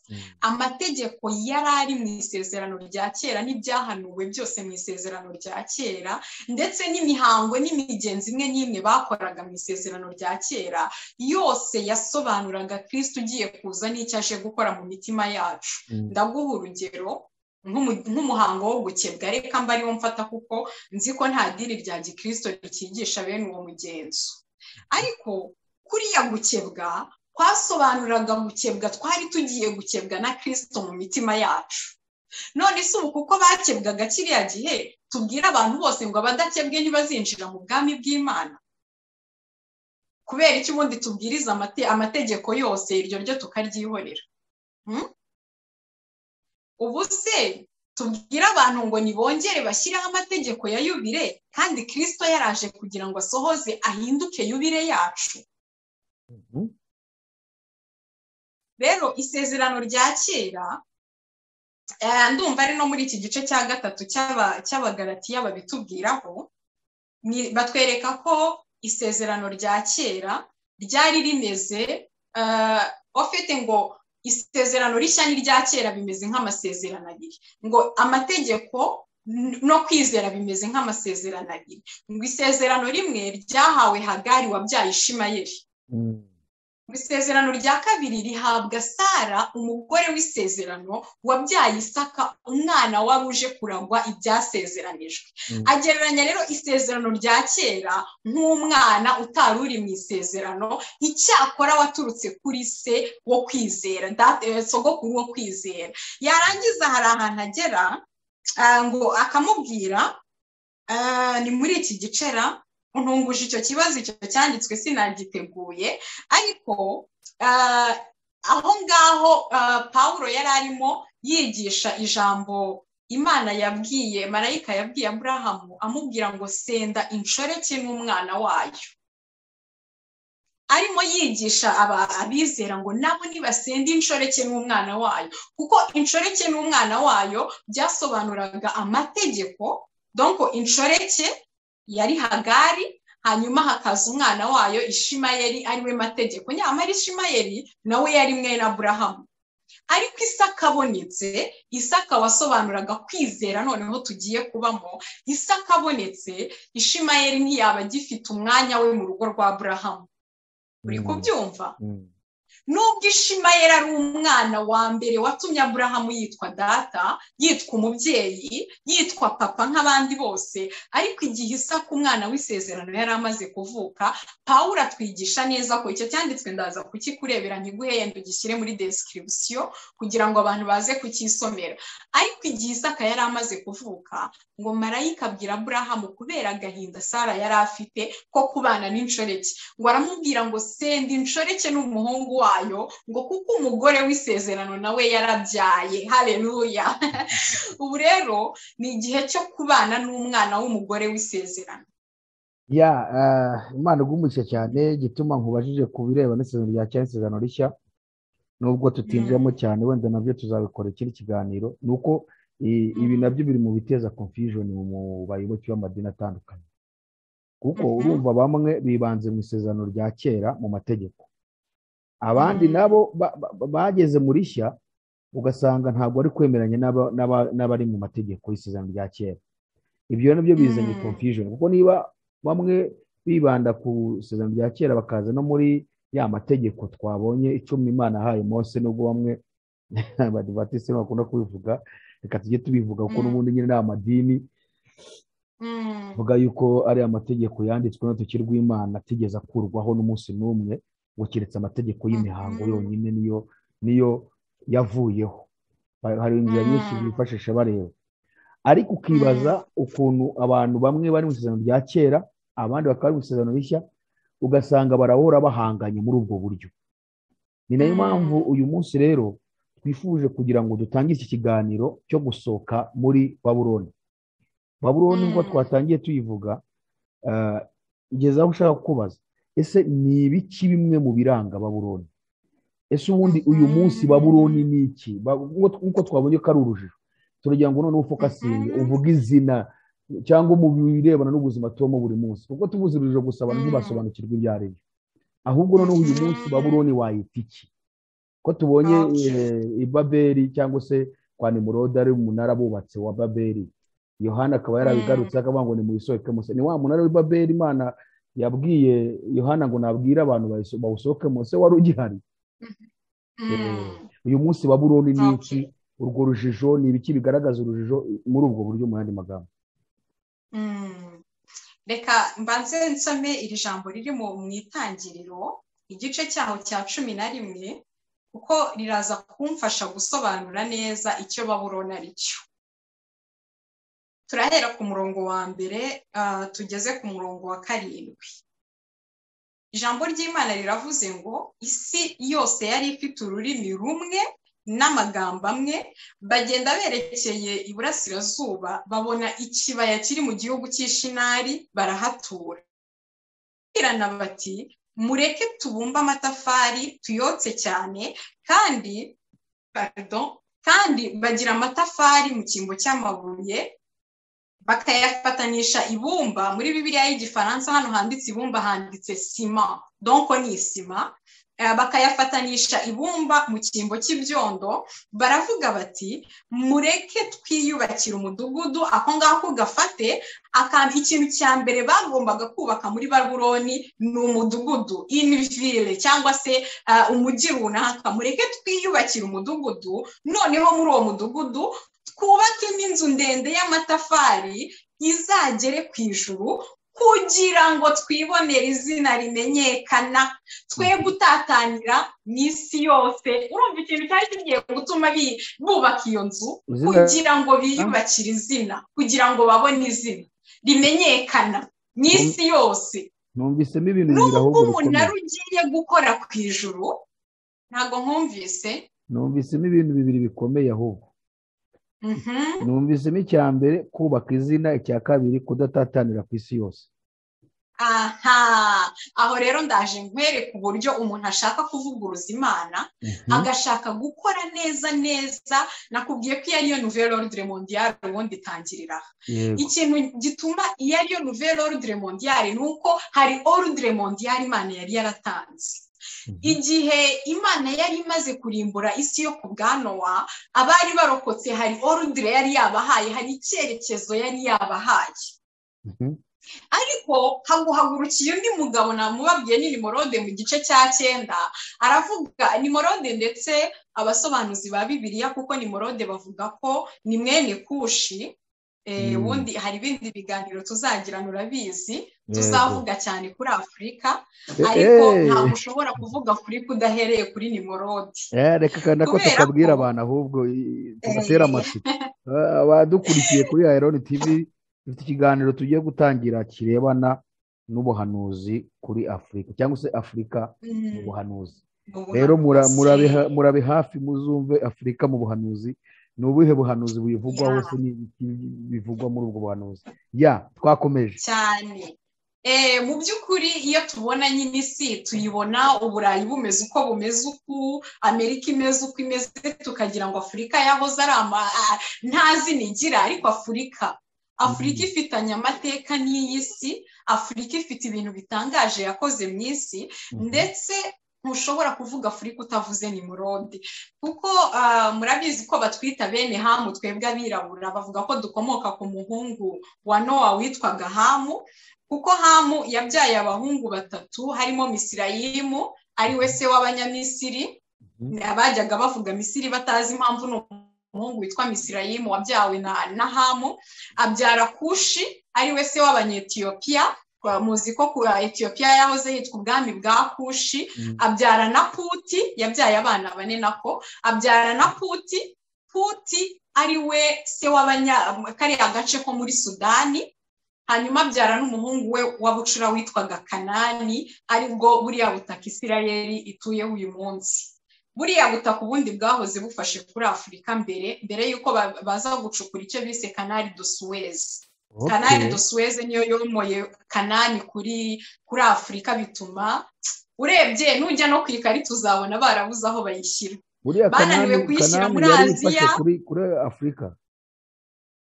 Amategeko yari ari mu isezerano rya kera n'ibyahanuwe byose mu isezerano rya kera, ndetse n'imihango n'imigenzo imwe n'imwe bakoraga mu isezerano rya kera, yose yasobanuraga Kristo ugiye kuza n'icyo aje gukora mu mitima yacu. Ndaguha urugero nk'umuhango wo gukebwa, reka mba ariwo mfata kuko nzi ko nta dini rya gikristo rikigisha bene uwo mugenzo. Ariko kuriya gukebwa kwasobanuraga gukebwa twari tugiye gukebwa na Kristo mu mitima yacu. None se ubu kuko bakebwaga kiriya gihe, tubwira abantu bose ngo abadakebwe ntibazinjira mu bwami bw'Imana? Kubera iki ubundi tubwiriza amategeko yose, iryo ryo tukaryihorera? Ubu se tubwira abantu ngo nibongere bashyireho amategeko ya yubile, kandi Kristo yaraje kugira ngo asohoze ahinduke yubile yacu. Rero isezerano rya kera, ndumva ari no muri iki gice cya 3 cy'Abagalatiya babitubwiraho, batwereka ko isezerano rya kera ryari rimeze ofite ngo isezerano rishya n'irya kera bimeze nk'amasezerano abiri, ngo amategeko no kwizera bimeze nk'amasezerano abiri. Ngo isezerano rimwe ryahawe Hagari wabyaye Ishimayeli, isezerano rya kabiri rihabwa Sara umugore w'isezerano wabyaye Isaka, umwana wari uje kuragwa ibyasezeranijwe. Agereranya rero isezerano rya kera nk'umwana utari uri mu isezerano, icyakora waturutse kuri se wo kwizera, sogokuru wo kwizera. Yarangiza hari ahantu agera ngo akamubwira, ni muri iki gicera untunguje icyo kibazo, icyo cyanditswe sinagiteguye, ariko aho ngaho Pawulo yari arimo yigisha ijambo Imana yabwiye marayika yabwiye Aburahamu, amubwira ngo senda inshoreke n'umwana wayo. Arimo yigisha abizera ngo nabo nibasenda inshoreke n'umwana wayo, kuko inshoreke n'umwana wayo byasobanuraga amategeko. Donc inshoreke yari Hagari, hanyuma hakaza umwana wayo Ishimayeli ariwe mategeko. Nyamara Ishimayeli nawe yari mwene Aburahamu. Ariko Isaka abonetse, Isaka wasobanuraga kwizera noneho tugiye kubamo, Isaka abonetse, Ishimayeli ntiyaba agifite umwanya we mu rugo rwa Aburahamu. Uri kubyumva? Nubwo Ishimayeli ari umwana wa mbere watumye Aburahamu yitwa data, yitwa umubyeyi, yitwa papa nk'abandi bose, ariko igihe Isaka umwana w'isezerano yari amaze kuvuka, Pawulo atwigisha neza ko icyo cyanditswe ndaza kukikurebera nkiguhe yenda ugishyire muri description kugira ngo abantu baze kukisomera. Ariko igihe Isaka yari amaze kuvuka, ngo marayika abwira Aburahamu kubera agahinda Sara yari afite ko kubana n'inshoreke, ngo aramubwira ngo senda inshoreke n'umuhungu wayo, ngo kuko umugore w'isezerano nawe yarabyaye. Haleluya. Ubu rero ni igihe cyo kubana n'umwana w'umugore w'isezerano. Ya Imana igumushye cyane, gituma nkubajije ku bireba n'isezerano rya kera n'isezerano rishya, nubwo tutinjiramo cyane, wenda nabyo tuzabikora ikindi kiganiro. Nuko ibi nabyo biri mu biteza confusion mu bayoboke b'amadini atandukanye, kuko urumva bamwe bibanze mu isezerano rya kera mu mategeko, abandi nabo bageze muri shya ugasanga ntabwo ari kwemeranya n'abari mu mategeko y'isezerano rya kera. Ibyo nabyo bizanye confusion, kuko niba bamwe bibanda ku isezerano rya kera bakaza no muri Ya mategeko twabonye 10 Imana yahaye Mose, nubwo bamwe Abadivatisi bakunda kubivuga, reka tujye tubivuga kuko n'ubundi nyine ni amadini vuga yuko ari amategeko yanditswe n'urutoki rw'Imana atigeze akurwaho n'umunsi n'umwe, ngo keretse amategeko y'imihango yonyine niyo yavuyeho. Hari inzira nyinshi bifashisha bareba, ariko ukibaza ukuntu abantu bamwe bari mu isezerano rya kera, abandi bakaba bari mu isezerano rishya, ugasanga barahora bahanganye muri ubwo buryo. Ni nayo mpamvu uyu munsi rero twifuje kugira ngo dutange iki kiganiro cyo gusohoka muri Babuloni. Babuloni nk'uko twatangiye tuyivuga, igeze aho ushaka kubaza, ese ni ibiki bimwe mu biranga Babuloni? Ese ubundi uyu munsi Babuloni ni iki? Nk'uko twabonye ko ari urujijo, turagira ngo noneho ufokasinge uvuge izina cyangwa mu birebana n'ubuzima tubamo buri munsi, kuko tuvuze urujijo gusa abantu ntibasobanukirwa ibyo ari byo. Ahubwo noneho uyu munsi Babuloni wayita iki? Ko tubonye i Babeli cyangwa se kwa Nimurodi ari umunara bubatse wa Babeli, Yohana akaba yarabigarutse akavuga ngo nimuyisohokemo. Ni wa munara w'i Babeli Imana yabwiye Yohana ngo nabwire abantu bawusohokemo, se wari ugihari? Uyu munsi Babuloni ni iki? Urwo rujijo ni ibiki bigaragaza urujijo muri ubwo buryo mu yandi magambo? Reka mbanze nsome iri jambo riri mu itangiriro igice cyaho cya 11, kuko riraza kumfasha gusobanura neza icyo Babuloni ari cyo. Turahera ku murongo wa 1 tugeze ku murongo wa 7. Ijambo ry'Imana riravuze ngo isi yose yari ifite ururimi rumwe n'amagambo amwe, bagenda berekeye iburasirazuba babona ikibaya kiri mu gihugu cy'Ishinari barahatura. Birana bati mureke tubumbe amatafari tuyotse cyane, kandi bagira amatafari mu cyimbo cy'amabuye bakayafatanisha ibumba. Muri Bibiliya y'Igifaransa hano handitse ibumba handitse sima, donc ni isima. Bakayafatanisha ibumba mu cyimbo cy'ibyondo, baravuga bati mureke twiyubakira umudugudu. Ako ngako gafate ikintu cya mbere bagombaga kubaka muri Babuloni ni umudugudu, une ville cyangwa se umujyi runaka. Mureke twiyubakira umudugudu, noneho muri uwo mudugudu twubakemo inzu ndende y'amatafari izagere ku ijuru, kugira ngo twibonere izina rimenyekana, twe gutatanira mu isi yose. Urumva ikintu cyari kigiye gutuma bubaka iyo nzu, kugira ngo biyubakire izina, kugira ngo babone izina rimenyekana mu isi yose. Numvisemo ibintu bibiri ahubwo bikomeye. Umunara ugiye gukora ku ijuru, ntabwo nkumvise. Numvisemo ibintu bibiri bikomeye ahubwo. Numvisemo icya mbere kubaka izina, icya kabiri kudatatanira ku isi yose. Aha, aho rero ndaje nkwereka uburyo umuntu ashaka kuvuguruza Imana, agashaka gukora neza neza. Nakubwiye ko iyo ariyo nouvelle ordre mondiale ubundi itangirira. Ikintu gituma iyo ariyo nouvelle ordre mondiale ni uko hari ordre mondiale Imana yari yaratanze. Igihe Imana yari imaze kurimbura isi yo ku bwa Nowa, abari barokotse hari ordre yari yabahaye, hari icyerekezo yari yabahaye. Ariko haguhagurukiye undi mugabo namubabwiye ni Nimurode mu gice cya 9, aravuga Nimurode ndetse abasobanuzi ba Bibiliya, kuko Nimurode bavuga ko ni mwene Kushi. Ubundi hari ibindi biganiro tuzagirana urabizi, tuzavuga cyane kuri Afurika, ariko ntabwo ushobora kuvuga Afurika udahereye kuri Nimurode. Reka kandi ko tukabwira abantu ahubwo tugatera amatsiko abadukurikiye kuri Iron TV. Dufite ikiganiro tugiye gutangira kirebana n'ubuhanuzi kuri Afurika cyangwa se Afurika mu buhanuzi. Rero murabe hafi muzumve Afurika mu buhanuzi. Ni ubuhe buhanuzi buyivugwa hose bivugwa muri ubwo buhanuzi? Ya twakomeje cyane. Mu by'ukuri iyo tubona nyine isi tuyibona Uburayi bumeze uko bumeze, uku Amerika imeze uko imeze, tukagira ngo Afurika yahoze ari nta zina igira, ariko Afurika ifitanye amateka n'iyi si. Afurika ifite ibintu bitangaje yakoze mu isi, ndetse ntushobora kuvuga Afurika utavuze Nimurode, kuko murabizi ko batwita bene Hamu. Twebwe abirabura bavuga ko dukomoka ku muhungu wa Nowa witwaga Hamu, kuko Hamu yabyaye abahungu 3 harimo Misirayimu, ari we se w'Abanyamisiri. Abajyaga bavuga Misiri batazi impamvu, ni umuhungu witwa Misirayimu wabyawe na Hamu. Abyara Kushi ari we se w'Abanyetiyopiya, muzi ko ku Etiyopiya yahoze yitwa ubwami bwa Kushi. Abyara na Puti, yabyaye abana bane nako. Abyara na Puti, Puti ari we se kariya gace ko muri Sudani. Hanyuma abyara n'umuhungu we wa bucura witwaga Kanani, aribwo buriya butaka Isirayeli ituyeho uyu munsi. Buriya butaka ubundi bwahoze bufashe kuri Afurika mbere y'uko baza gucukura icyo bise Canal de Suez. Canal de Suez niyo yomoye Kanani kuri Afurika, bituma urebye nujya no ku ikarita uzabona barabuze aho bayishyira. Bananiwe kuyishyira muri Aziya, kuri Afurika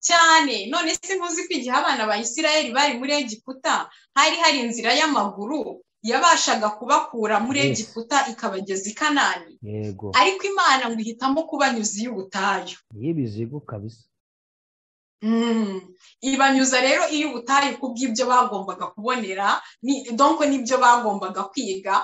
cyane. None se ntuzi ko igihe abana ba Isirayeli bari muri Egiputa hari inzira y'amaguru yabashaga kubakura muri Egiputa ikabageza i Kanani? Ariko Imana ngo ihitamo kubanyuza iy'ubutayu. Y'ibizigo kabisa. Ibanyuza rero iy'ubutayu kubw'ibyo bagombaga kubonera, donc n'ibyo bagombaga kwiga.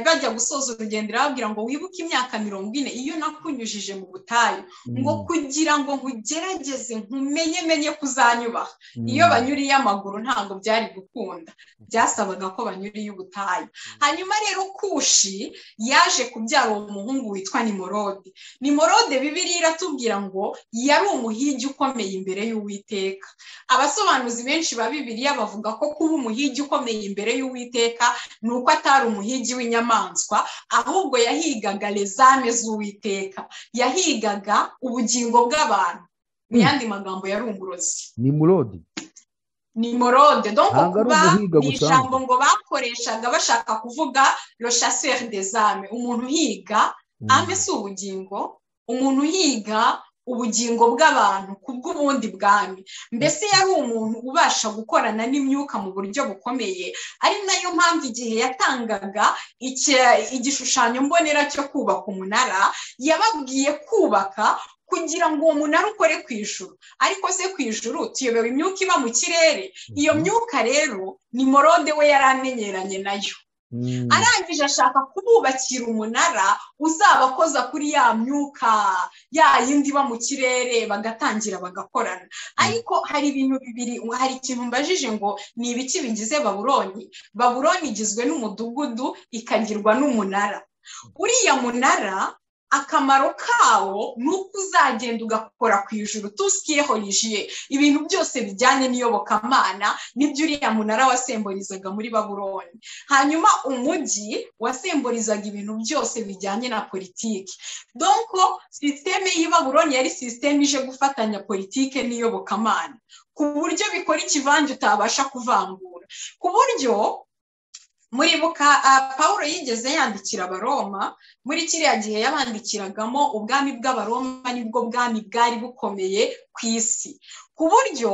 Bajya gusoza urugendo irababwira ngo wibuke imyaka 40 iyo nakunyujije mu butayu, ngo kugira ngo nkugerageze nkumenye menye kuzanyubaha. Iyo banyuriye amaguru ntabwo byari gukunda, byasabaga ko banyuriye ubutayu. Hanyuma rero Kushi yaje kubyara uwo muhungu witwa Nimorode. Nimorode Bibiliya iratubwira ngo yari umuhigi ukomeye imbere y'Uwiteka. Abasobanuzi benshi ba Bibiliya bavuga ko kuba umuhigi ukomeye imbere y'Uwiteka ni uko atari umuhigi w'inyamaswa, ahubwo yahigaga lezame z'Uwiteka, yahigaga ubugingo bw'abantu. Mu yandi magambo yari umurozi. Nimurode. Nimorode donc kuba ni ijambo ngo bakoreshaga bashaka kuvuga le chasseur des âmes, umuntu uhiga ame si ubugingo, umuntu uhiga ubugingo bw'abantu kubw'ubundi bwami. Mbese yari umuntu ubasha gukorana n'imyuka mu buryo bukomeye, ari nayo mpamvu igihe yatangaga igishushanyo mbonera cyo kubaka umunara, yababwiye kubaka kugira ngo uwo munara ukore ku ijuru. Ariko se ku ijuru tuyobewe imyuka iba mu kirere? Iyo myuka rero Nimorode we yari amenyeranye nayo. Arangije ashaka kububakira umunara uzabakoza kuri ya myuka ya yindi iba mu kirere, bagatangira bagakorana. Ariko hari ibintu bibiri, hari ikintu mbajije ngo ni ibiki bigize Babuloni? Babuloni igizwe n'umudugudu ikagirwa n'umunara. Uriya munara akamaro kawo ni uko uzagenda ugakora ku ijuru, tusikiye religieux, ibintu byose bijyanye n'iyobokamana nibyo uriya munara wasemborizaga muri Babuloni. Hanyuma umujyi wasemborizaga ibintu byose bijyanye na politiki. Donc système y'i Babuloni yari système ije gufatanya politike n'iyobokamana ku buryo bikora ikivange utabasha kuvangura. Ku buryo muribuka Paulo yigeze yandikira Abaroma, muri kiriya gihe yabandikiragamo ubwami bw'Abaroma nibwo bwami bwari bukomeye ku isi. Ku buryo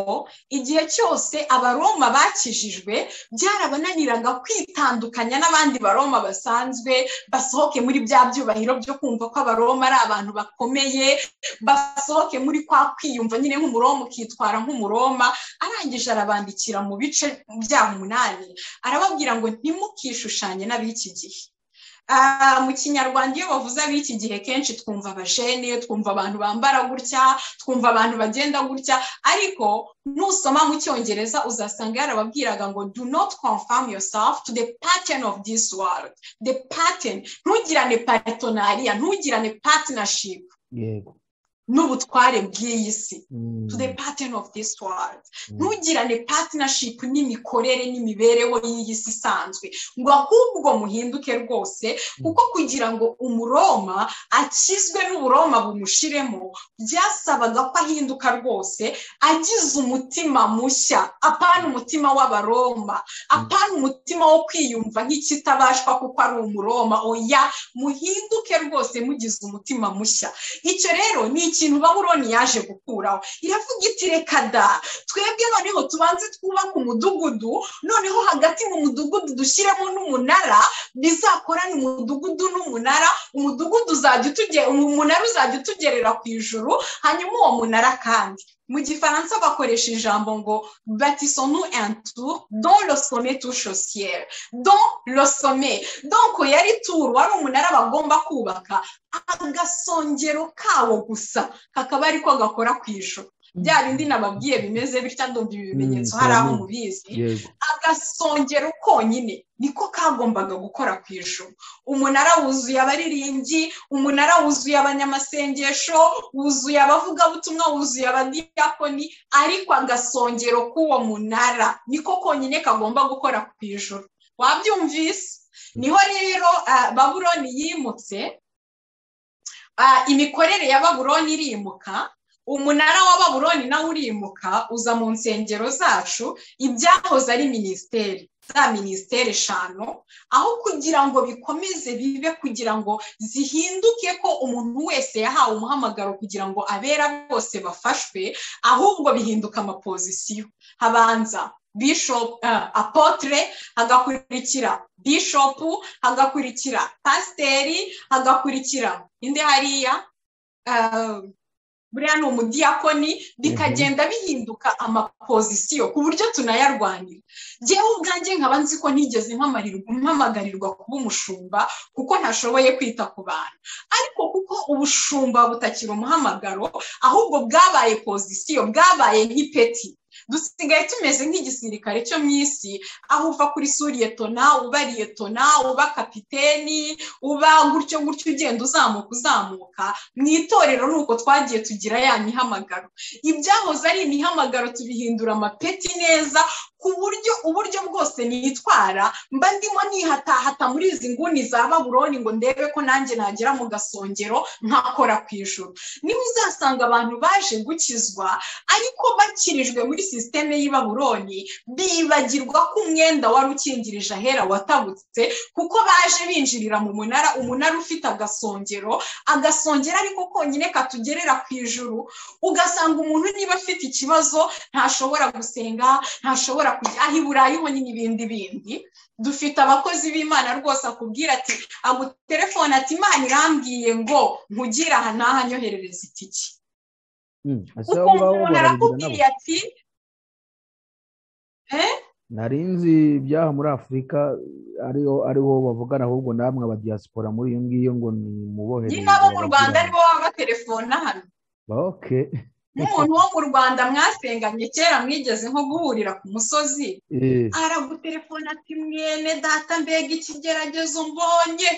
igihe cyose Abaroma bakijijwe byarabananiraga kwitandukanya n'abandi Baroma basanzwe, basohoke muri bya byubahiro byo kumva ko Abaroma ari abantu bakomeye, basohoke muri kwa kwiyumva nyine nk'Umuroma ukitwara nk'Umuroma. Arangije arabandikira mu bice bya 8, arababwira ngo ntimukishushanye n'ab'iki gihe. Mu Kinyarwanda iyo bavuze ab'iki gihe kenshi twumva abajene, twumva abantu bambara gutya, twumva abantu bagenda gutya, ariko nusoma mu Cyongereza uzasanga yarababwiraga ngo do not conform yourself to the pattern of this world. The pattern, ntugirane partenariat, ntugirane partnership. Yego. N'ubutware bw'iyi si, to the pattern of this world. Ntugirane partnership n'imikorere n'imibereho y'iyi si isanzwe, ngo ahubwo muhinduke rwose, kuko kugira ngo Umuroma akizwe n'Uburoma bumushiremo byasabaga ko ahinduka rwose, agize umutima mushya, apana umutima w'Abaroma, apana umutima wo kwiyumva nk'ikitabashwa kuko ari Umuroma. Oya, muhinduke rwose mugize umutima mushya. Icyo rero ni ikintu Babuloni yaje gukuraho. Iravuga iti reka da, twebwe noneho tubanze twubaka umudugudu, noneho hagati mu mudugudu dushyiremo n'umunara, bizakorana umudugudu n'umunara, umudugudu uzajya umunara uzajya utugerera ku ijuru. Hanyuma uwo munara kandi Mu gifaransa bakoresha ijambo ngo bâtissons-nous un tour dont le sommet touche au ciel. Dont le sommet, donc yari tour, wari umunara bagomba kubaka, agasongero kawo gusa kakaba ariko gakora ku ijuru. Bya bindi nababwiye bimeze bitya, ndumva ibi bimenyetso hari aho mubizi. Agasongero konyine niko kagombaga gukora ku ijuru. Umunara wuzuye abaririmbyi, umunara wuzuye abanyamasengesho, wuzuye abavugabutumwa, wuzuye abadiyakoni, ariko agasongero k'uwo munara niko konyine kagomba gukora ku ijuru. Wabyumvise? Niho rero Babuloni yimutse, imikorere ya Babuloni irimuka, umunara wa Babuloni nawe urimuka uza mu nsengero zacu. Ibyahoze ari minisiteri, za minisiteri 5, aho kugira ngo bikomeze bibe, kugira ngo zihinduke ko umuntu wese yahawe umuhamagaro kugira ngo abera bose bafashwe, ahubwo bihinduka amapozisiyo. Habanza bishop, apôtre, hagakurikira bishop, hagakurikira pasiteri, hagakurikira indi hariya buriya ni umudiyakoni. Bikagenda bihinduka amapozisiyo ku buryo tunayarwanira. Njyewe ubwanjye nkaba nzi ko ntigeze mpamagarirwa kuba umushumba kuko ntashoboye kwita ku bantu, ariko kuko ubushumba butakiri umuhamagaro, ahubwo bwabaye pozisiyo, bwabaye nk'ipeti. Dusigaye tumeze nk'igisirikare cyo mu isi, aho uva kuri sous-lieutenant, uba lieutenant, uba kapiteni, uba gutyo gutyo, ugenda uzamuka uzamuka. Mu itorero ni uko twagiye tugira ya mihamagaro. Ibyahoze ari imihamagaro tubihindura amapeti neza, ku buryo uburyo bwose nitwara mba ndimo nihatahata muri izi nguni za Babuloni ngo ndebe ko nanjye nagera mu gasongero nkakora ku ijuru. Niba uzasanga abantu baje gukizwa ariko bakirijwe muri sisiteme y'i Babuloni, bibagirwa ko umwenda wari ukingirije ahera watabutse, kuko baje binjirira mu munara, umunara ufite agasongero, agasongero ariko konyine katugerera ku ijuru. Ugasanga umuntu niba afite ikibazo ntashobora gusenga, ntashobora kujya aho i Burayi ho nyine ibindi bindi. Dufite abakozi b'Imana rwose akubwira ati, agutelefone ati Imana irambwiye ngo nkugire aha n'aha, nyoherereza itiki. Ukumva umuntu arakubwiye ati Nari nzi ibyaha muri Afurika ariho bavugana, ahubwo namwe aba diaspora muri iyo ngiyo ngo ni mubohereze. Nyine abo mu Rwanda aribo baba batelefona hano. Nk'umuntu wo mu Rwanda mwasenganye kera, mwigeze nko guhurira ku musozi, aragutelefona ati mwene data, mbega ikigeragezo mbonye,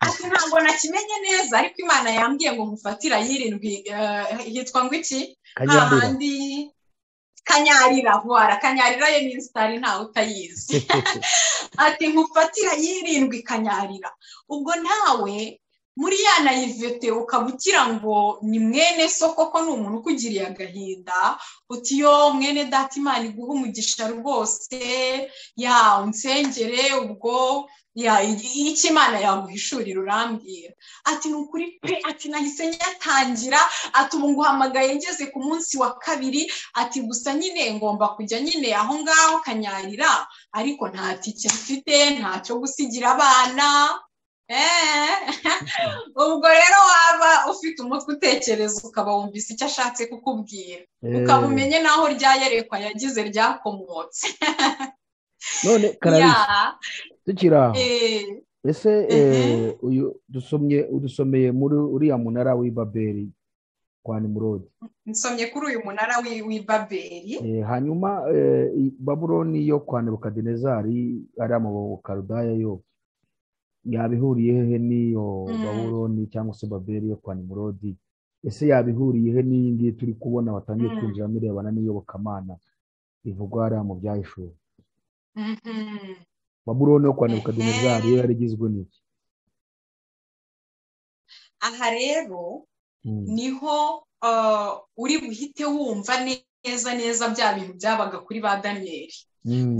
ati ntabwo nakimenye neza, ariko Imana yambwiye ngo mufatira yirindwi, hitwa ngo iki hahandi Kanyarira, vuara Kanyarira ye ni sitari ntawe utayizi, ati nkufatira yirindwi Kanyarira. Ubwo nawe muri ya naïveté ukaba ugira ngo ni mwene so koko, ni umuntu ukugiriye agahinda, uti yo mwene data, Imana iguha umugisha rwose, ya unsengere, ubwo ya icyo Imana yaguhishurira urambwira. Ati ni ukuri pe, ati nahise nyatangira, ati ubu nguhamagaye ngeze ku munsi wa 2, ati gusa nyine ngomba kujya nyine aho ngaho Kanyarira, ariko nta tike mfite, ntacyo gusigira abana. Ubwo rero waba ufite umutwe utekereza, ukaba wumvise icyo ashatse kukubwira, ukaba umenye naho ryayerekwa yagize ryakomotse. None Clarisse, tukiri aho, ese uyu dusomye udusomeye muri uriya munara w'i Babeli kwa Nimurodi? Nsomye kuri uyu munara w'i Babeli. Hanyuma Babuloni yo kwa Nebukadinezari ari mu Kaludaya yo yabihuriye hehe n'iyo Babuloni cyangwa se Babeli yo kwa Nimurodi? Ese yabihuriye he n'iyi ngiyi turi kubona batangiye kwinjiramo irebana n'iyobokamana ivugwa hariya mu Byahishuwe? Babuloni yo kwa Nebukadinezari yo yari igizwe n'iki? Aha rero niho uri buhite wumva neza neza bya bintu byabaga kuri ba Daniyeli,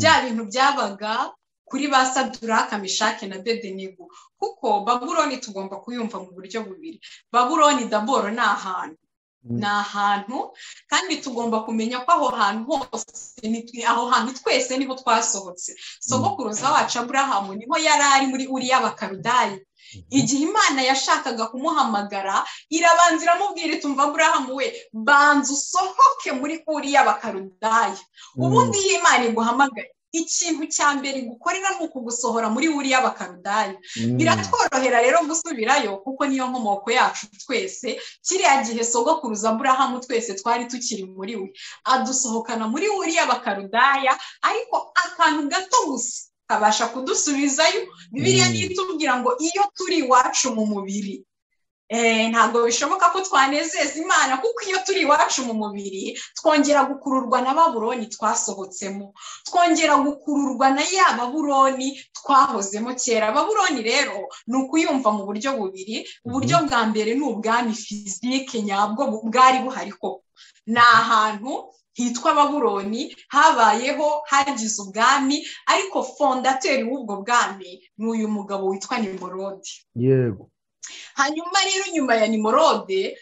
bya bintu byabaga kuri ba Saduraka, Meshaki na Bedenego. Kuko Babuloni tugomba kuyumva mu buryo bubiri. Babuloni d'abord ni ahantu, ni ahantu, kandi tugomba kumenya ko aho hantu hose, aho hantu twese niho twasohotse. Sogokuruza wacu Aburahamu niho yari ari muri Uriya Bakarudayi. Igihe Imana yashakaga kumuhamagara, irabanza iramubwira iti umva Aburahamu we, banza usohoke muri Uri y'Abakaludaya. Ubundi iyo Imana iguhamagaye, ikintu cya mbere igukorera ni ukugusohora muri Uri y'Abakaludaya. Biratworohera rero gusubirayo kuko niyo nkomoko yacu twese. Kiriya gihe sogokuruza Aburahamu twese twari tukiri muri we, adusohokana muri Uri y'Abakaludaya, ariko akantu gato gusa kabasha kudusubizayo. Bibiliya niyo itubwira ngo iyo turi iwacu mu mubiri, ntabwo bishoboka ko twanezeza Imana, kuko iyo turi iwacu mu mubiri twongera gukururwa na Babuloni twasohotsemo, twongera gukururwa na ya Babuloni twahozemo kera. Babuloni rero ni ukuyumva mu buryo bubiri. Uburyo bwa mbere ni ubwami fizike nyabwo bwari buhari koko, ni ahantu hitwa Babuloni habayeho, hagize ubwami, ariko fondateri w'ubwo bwami ni uyu mugabo witwa Nimurodi. Yego. Hanyuma rero nyuma ya Nimurode,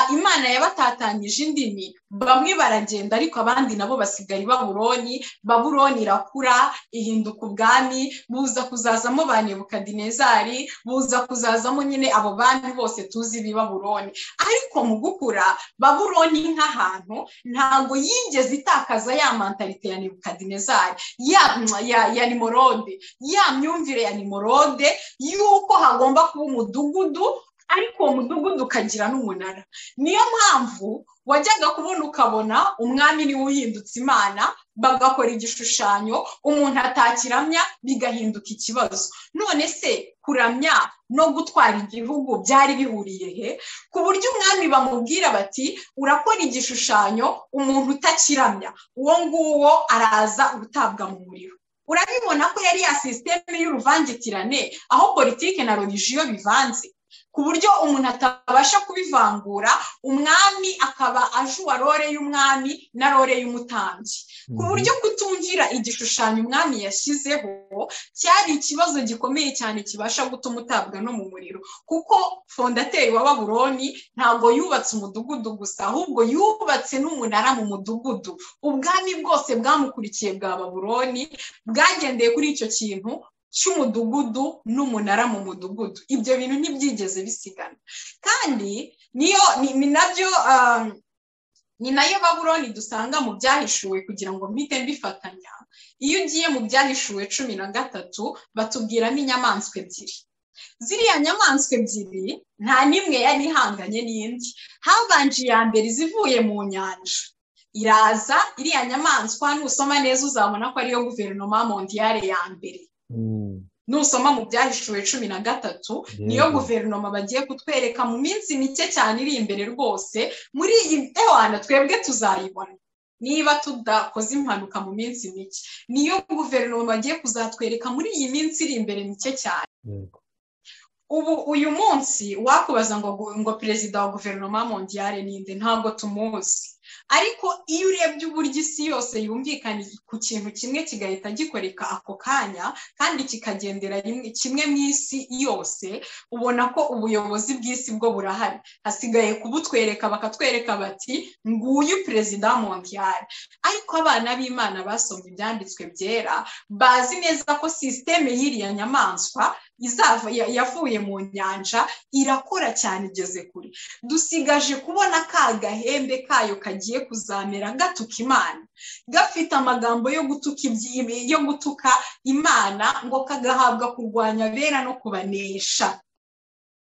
Imana yabatatanyije indimi, bamwe baragenda ariko abandi nabo basigara i Babuloni. Babuloni irakura ihinduka ubwami, buza kuzazamo ba Nebukadinezari, buza kuzazamo nyine abo bami bose tuzi b'i Babuloni. Ariko mu gukura, Babuloni nk'ahantu ntabwo yigeze itakaza ya mentalite ya Nebukadinezari, ya Nimurode, ya myumvire ya Nimurode y'uko hagomba kuba umudugudu, ariko uwo mudugudu ukagira n'umunara. Niyo mpamvu wajyaga kubona ukabona umwami niwe uhindutse Imana, bagakora igishushanyo, umuntu atakiramya bigahinduka ikibazo. None se kuramya no gutwara igihugu byari bihuriye he? Ku buryo umwami bamubwira bati urakora igishushanyo, umuntu utakiramya uwo nguwo araza gutabwa mu muriro. Urabibona ko yari ya sisiteme y'uruvangitirane, aho politike na religion bivanze, ku buryo umuntu atabasha kubivangura. Umwami akaba ajuwa role y'umwami na role y'umutambyi, ku buryo kutumvira igishushanyo umwami yashyizeho cyari ikibazo gikomeye cyane kibasha gutuma utabwa no mu muriro. Kuko fondateri wa Babuloni ntabwo yubatse umudugudu gusa, ahubwo yubatse n'umunara mu mudugudu. Ubwami bwose bwamukurikiye bwa Babuloni bwagendeye kuri icyo kintu cy'umudugudu n'umunara mu mudugudu. Ibyo bintu ntibyigeze bisigana. Kandi niyo ni nabyo ni nayo Babuloni dusanga mu byahishuwe, kugira ngo mpite mbifatanya. Iyo ugiye mu byahishuwe 13 batubwiramo inyamaswa ebyiri. Ziriya nyamaswa ebyiri nta n'imwe yari ihanganye n'indi. Habanje iya mbere zivuye mu nyanja iraza. Iriya nyamaswa nusoma neza uzabona ko ariyo guverinoma mondiyale ya mbere. Nusoma mu byahishuwe 13 niyo guverinoma bagiye kutwereka mu minsi mike cyane iri imbere rwose. Muri iyi ewana twebwe tuzayibona niba tudakoze impanuka mu minsi mike. Niyo guverinoma bagiye kuzatwereka muri iyi minsi iri imbere mike cyane. Ubu uyu munsi wakubaza ngo perezida wa guverinoma mondiyale ninde, ntabwo tumuzi. Ariko iyo urebye uburyo isi yose yumvikana ku kintu kimwe kigahita gikoreka ako kanya, kandi kikagendera rimwe kimwe mu isi yose, ubona ko ubuyobozi bw'isi bwo burahari. Hasigaye kubutwereka, bakatwereka bati nguyu perezida mondiyale. Ariko abana b'Imana basomye ibyanditswe byera bazi neza ko sisiteme y'iriya nyamaswa izava yavuye mu nyanja irakora cyane igeze kure. Dusigaje kubona ka gahembe kayo kagiye kuzamera gatuka Imana, gafite amagambo yo gutuka yo gutuka Imana, ngo kagahabwa kurwanya abera no kubanesha.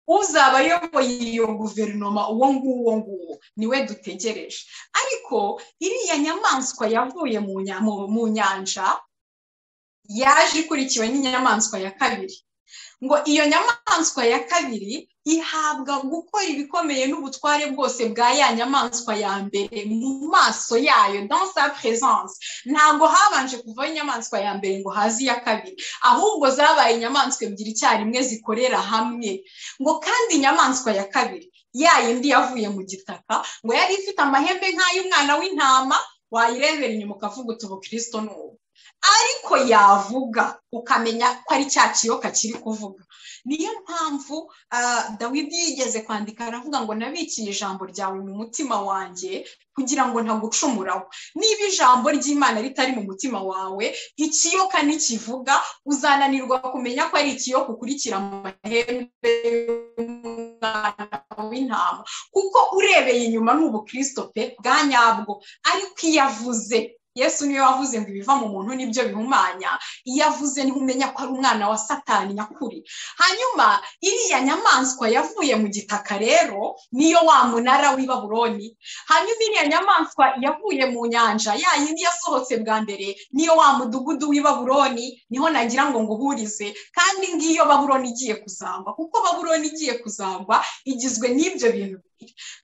Uzaba ayoboye iyo guverinoma uwo nguwo niwe dutegereje. Ariko iriya nyamaswa yavuye mu nyanja yaje ikurikiwe n'inyamaswa ya kabiri. Ngo iyo nyamaswa ya kabiri ihabwa gukora ibikomeye n'ubutware bwose bwa ya nyamaswa ya mbere mu maso yayo, dans sa présence. Ntabwo habanje kuvaho inyamaswa ya mbere ngo haze iya kabiri, ahubwo zabaye inyamaswa ebyiri icyarimwe zikorera hamwe. Ngo kandi inyamaswa ya kabiri ya yindi yavuye mu gitaka, ngo yari ifite amahembe nk'ay'umwana w'intama, wayirebera inyuma ukavuga uti ubu Kristo ni ubu. Ariko yavuga ukamenya ko ari cya kiyoka kiri kuvuga. Niyo mpamvu Dawidi yigeze kwandika aravuga ngo nabikiye ijambo ryawe mu mutima wanjye kugira ngo ntagucumuraho. Niba ijambo ry'Imana ritari mu mutima wawe, ikiyoka nikivuga uzananirwa kumenya ko ari ikiyoka ukurikira amahembe y'umwana w'intama, kuko urebeye inyuma ni ubukristo pe bwa nyabwo. Ariko iyo avuze, Yesu niwe wavuze ngo ibiva mu muntu nibyo bihumanya, iyo avuze niho umenya ko ari umwana wa Satani nyakuri. Hanyuma iriya nyamaswa yavuye mu gitaka rero niyo wa munara w'i Babuloni. Hanyuma iriya nyamaswa yavuye mu nyanja ya yindi yasohotse bwa mbere niyo wa mudugudu w'i Babuloni, niho nagira ngo nguhurize. Kandi ngiyo Babuloni igiye kuzangwa, kuko Babuloni igiye kuzangwa igizwe n'ibyo bintu.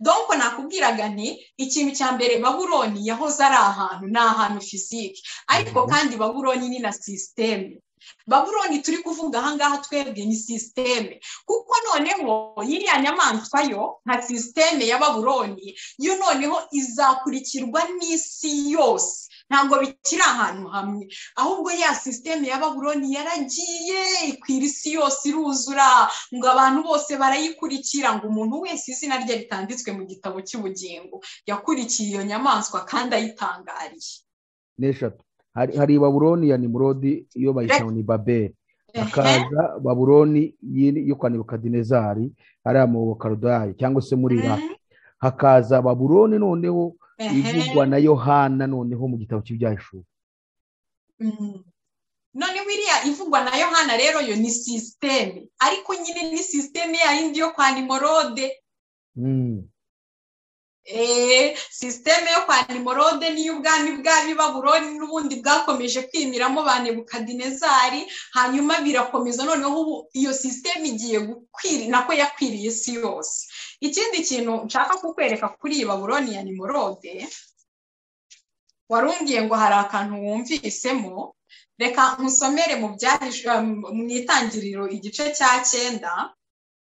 Donc nakubwiraga nti ikintu cya mbere Babuloni yahoze ari ahantu, ni ahantu physique, ariko kandi Babuloni ni na systeme. Babuloni turi kuvuga aha ngaha twebwe ni systeme, kuko noneho iriya nyamaswa yo nka systeme ya Babuloni yo noneho izakurikirwa n'isi yose. Ntabwo bikiri ahantu hamwe, ahubwo ya systeme ya Babuloni yaragiye ikwira isi yose iruzura, ngo abantu bose barayikurikira, ngo umuntu wese izina rye ritanditswe mu gitabo cy'ubugingo yakurikiye iyo nyamaswa kandi ayitangariye. N'eshatu hari Babuloni ya Nimurodi iyo bayita ni Babeli, hakaza Babuloni yo kwa Nebukadinezari hariya mu Bukaludaya cyangwa se muri Iraq, hakaza Babuloni noneho ivugwa na Yohana noneho mu gitabo cy'Ibyahishuwe. None wiriya ivugwa na Yohana rero yo ni systeme, ariko nyine ni systeme ya yindi yo kwa Nimurode. Systeme yo kwa Nimurode niyo ubwami bw'ab'i Babuloni n'ubundi bwakomeje kwimiramo ba Nebukadinezari, hanyuma birakomeza noneho ubu iyo systeme igiye gukwira, nako yakwiriye isi yose. Ikindi kintu nshaka kukwereka kuri iyi Babuloni ya Nimurode, warumbwiye ngo hari akantu wumvisemo, reka nkusomere mu itangiriro igice cya 9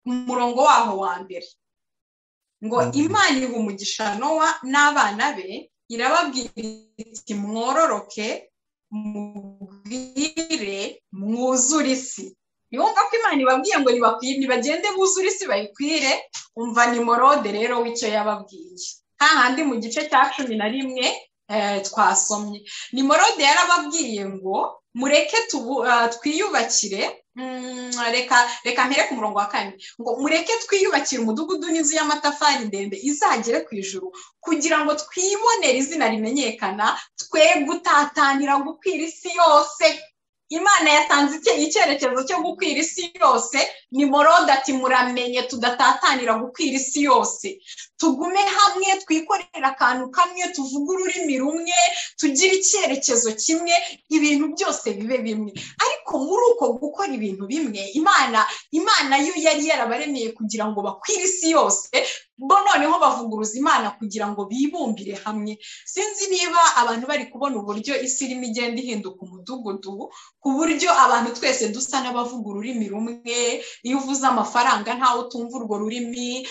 umurongo waho wa mbere. Ngo Imana iha umugisha Nowa n'abana be, irababwira iti mwororoke mugwire mwuzure isi. Yumva ko Imana ibabwiye ngo nibagende buzure isi bayikwire. Umva Nimurode rero w'icyo yababwiye hahandi mu gice cya 11 twasomye. Nimurode yarababwiye ngo mureke twiyubakire, reka mpere ku murongo wa 4, ngo mureke twiyubakire umudugudu n'inzu y'amatafari ndende izagere ku ijuru, kugira ngo twibonere izina rimenyekana, twe gutatanira gukwira isi yose. Imana yatanze icyerekezo cyo gukwira isi yose. Nimurode ati muramenye tudatatanira gukwira isi yose, tugume hamwe, twikorera akantu kamwe, tuvuge ururimi rumwe, tugire icyerekezo kimwe, ibintu byose bibe bimwe. Ariko muri uko gukora ibintu bimwe, Imana yo yari yarabaremeye kugira ngo bakwire isi yose, bo noneho bavuguruza Imana kugira ngo bibumbire hamwe. Sinzi niba abantu bari kubona uburyo isi irimo igenda ihinduka umudugudu, ku buryo abantu twese dusa n'abavuga ururimi rumwe. Iyo uvuze amafaranga ntawe utumva urwo rurimi.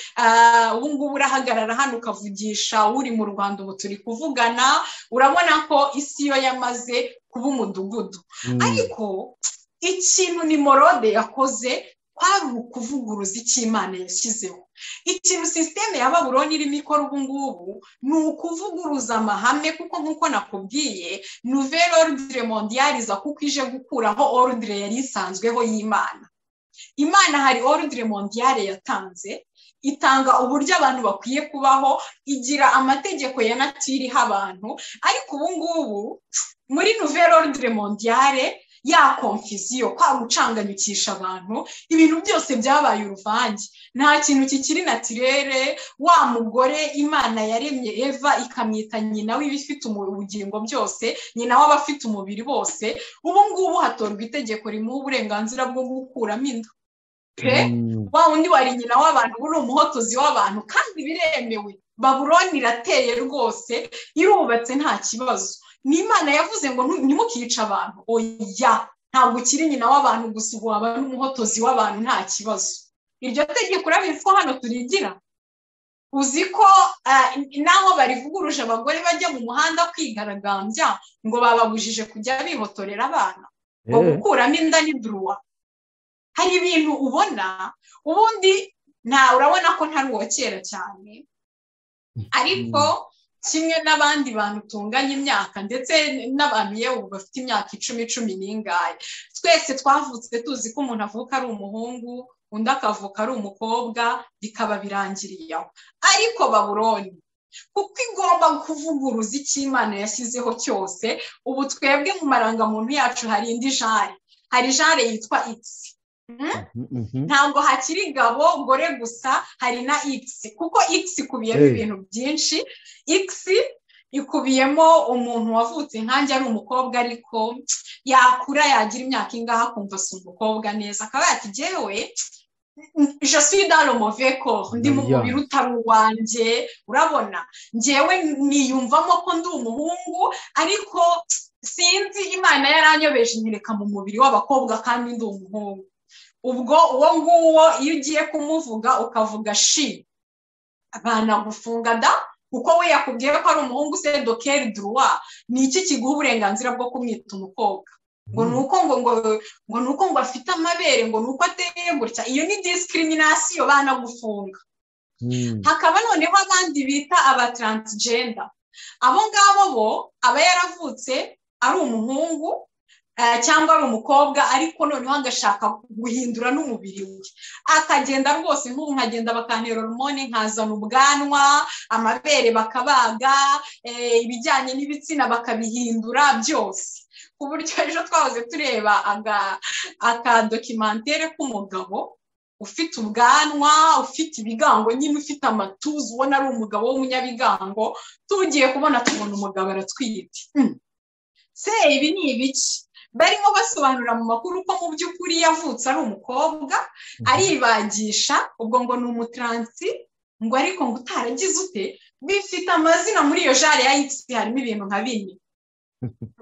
Ubu ngubu urahagarara hano ukavugisha uri mu Rwanda, ubu turi kuvugana, urabona ko isi yo yamaze kuba umudugudu. Ariko ikintu Nimurode yakoze kwari ukuvuguruza icyo Imana yashyizeho. Ikintu systeme ya Babuloni irimo ikora ubu ngubu ni ukuvuguruza amahame, kuko nk'uko nakubwiye nouvelle ordre mondiale iza kuko ije gukuraho ordre yari isanzweho y'Imana. Imana hari ordre mondiale yatanze, itanga uburyo abantu bakwiye kubaho, igira amategeko ya nature iha abantu. Ariko ubu ngubu muri nouvelle ordre mondiale ya confusion, kwa gucanganyukisha abantu, ibintu byose byabaye uruvange, nta kintu kikiri naturere. Wa mugore Imana yaremye Eva ikamwita nyina w'ibifite ubugingo byose, nyina w'abafite umubiri bose, ubu ngubu hatorwa itegeko rimuha uburenganzira bwo gukuramo inda. Wa wundi wari nyina w'abantu ubu ni umuhotozi w'abantu, kandi biremewe. Babuloni irateye rwose, irubatse nta kibazo. Ni Imana yavuze ngo ntimukice abantu. Oya, ntabwo ukiri nyina w'abantu gusa, ubu waba n'umuhotozi w'abantu nta kibazo. Iryo tegeko urabizi ko hano turigira. Uzi ko naho barivuguruje abagore bajya mu muhanda kwigaragambya ngo bababujije kujya bihotorera abana, ngo gukuramo inda ni droit. Hari ibintu ubona ubundi nta, urabona ko ntari uwa kera cyane, ariko kimwe n'abandi bantu tunganya imyaka, ndetse n'abantu yewe ubu bafite imyaka 10, 10 n'ingahe, twese twavutse tuzi ko umuntu avuka ari umuhungu, undi akavuka ari umukobwa, bikaba birangiriye aho. Ariko Babuloni kuko igomba kuvuguruza icyo Imana yashyizeho cyose, ubu twebwe mu marangamuntu yacu hari indi genre, hari genre yitwa X. Ntabwo hakiri gabo gore gusa, hari na X, kuko X ikubiyemo ibintu byinshi. X ikubiyemo umuntu wavutse nkanjye ari umukobwa, ariko yakura yagira imyaka ingahe akumva si umukobwa neza, akaba yati jyewe je suis dans le mauvais corps, ndi mu mubiri utari uwanjye, urabona njyewe niyumvamo ko ndi umuhungu, ariko sinzi Imana yaranyobeje inyereka mu mubiri w'abakobwa kandi ndi umuhungu. Ubwo uwo nguwo iyo ugiye kumuvuga ukavuga shi, banagufunga da, kuko we yakubwiye ko ari umuhungu, se de quel droit, ni iki kiguha uburenganzira bwo kumwita umukobwa? Ngo nuko ngo nuko ngo afite amabere, ngo nuko ateye gutya, iyo ni discrimination, banagufunga. Hakaba noneho abandi bita aba transgender, abo ngabo bo aba yaravutse ari umuhungu cyangwa ari umukobwa, ariko noneho agashaka guhindura n'umubiri we, akagenda rwose nk'ubu nkagenda bakantera hormone, nkazana ubwanwa, amabere bakabaga, ibijyanye n'ibitsina bakabihindura byose. Ku buryo ejo twahoze tureba akadocumentaire k'umugabo ufite ubwanwa, ufite ibigango nyine, ufite amatuza, ubona ari umugabo w'umunyabigango, tugiye kubona tubona umugabo aratwite. Se ibi ni ibiki? Barimo basobanura mu makuru ko mu by'ukuri yavutse ari umukobwa, aribagisha, ubwo ngo ni umutransi, ngo ariko ngo utaragize ute, bifite amazina muri iyo genre ya X, harimo ibintu nka bine.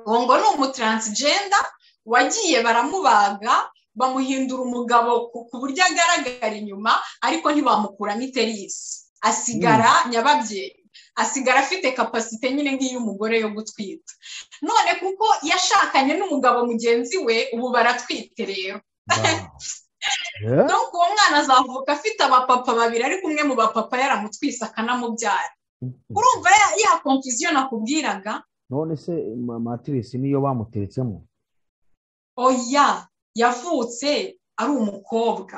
Ubwo ngo ni umutransgender wagiye baramubaga, bamuhindura umugabo ku buryo agaragara inyuma, ariko ntibamukuramo utérus, asigara nyababyeyi, asigara afite capacité nyine nk'iy'umugore yo gutwita. None kuko yashakanye n'umugabo mugenzi we, ubu baratwite rero. Donc uwo mwana azavuka afite abapapa babiri, ariko umwe mu bapapa yaramutwise akanamubyara. Urumva ya confusion nakubwiraga? None se matrice niyo bamuteretsemo? Oya, yavutse ari umukobwa.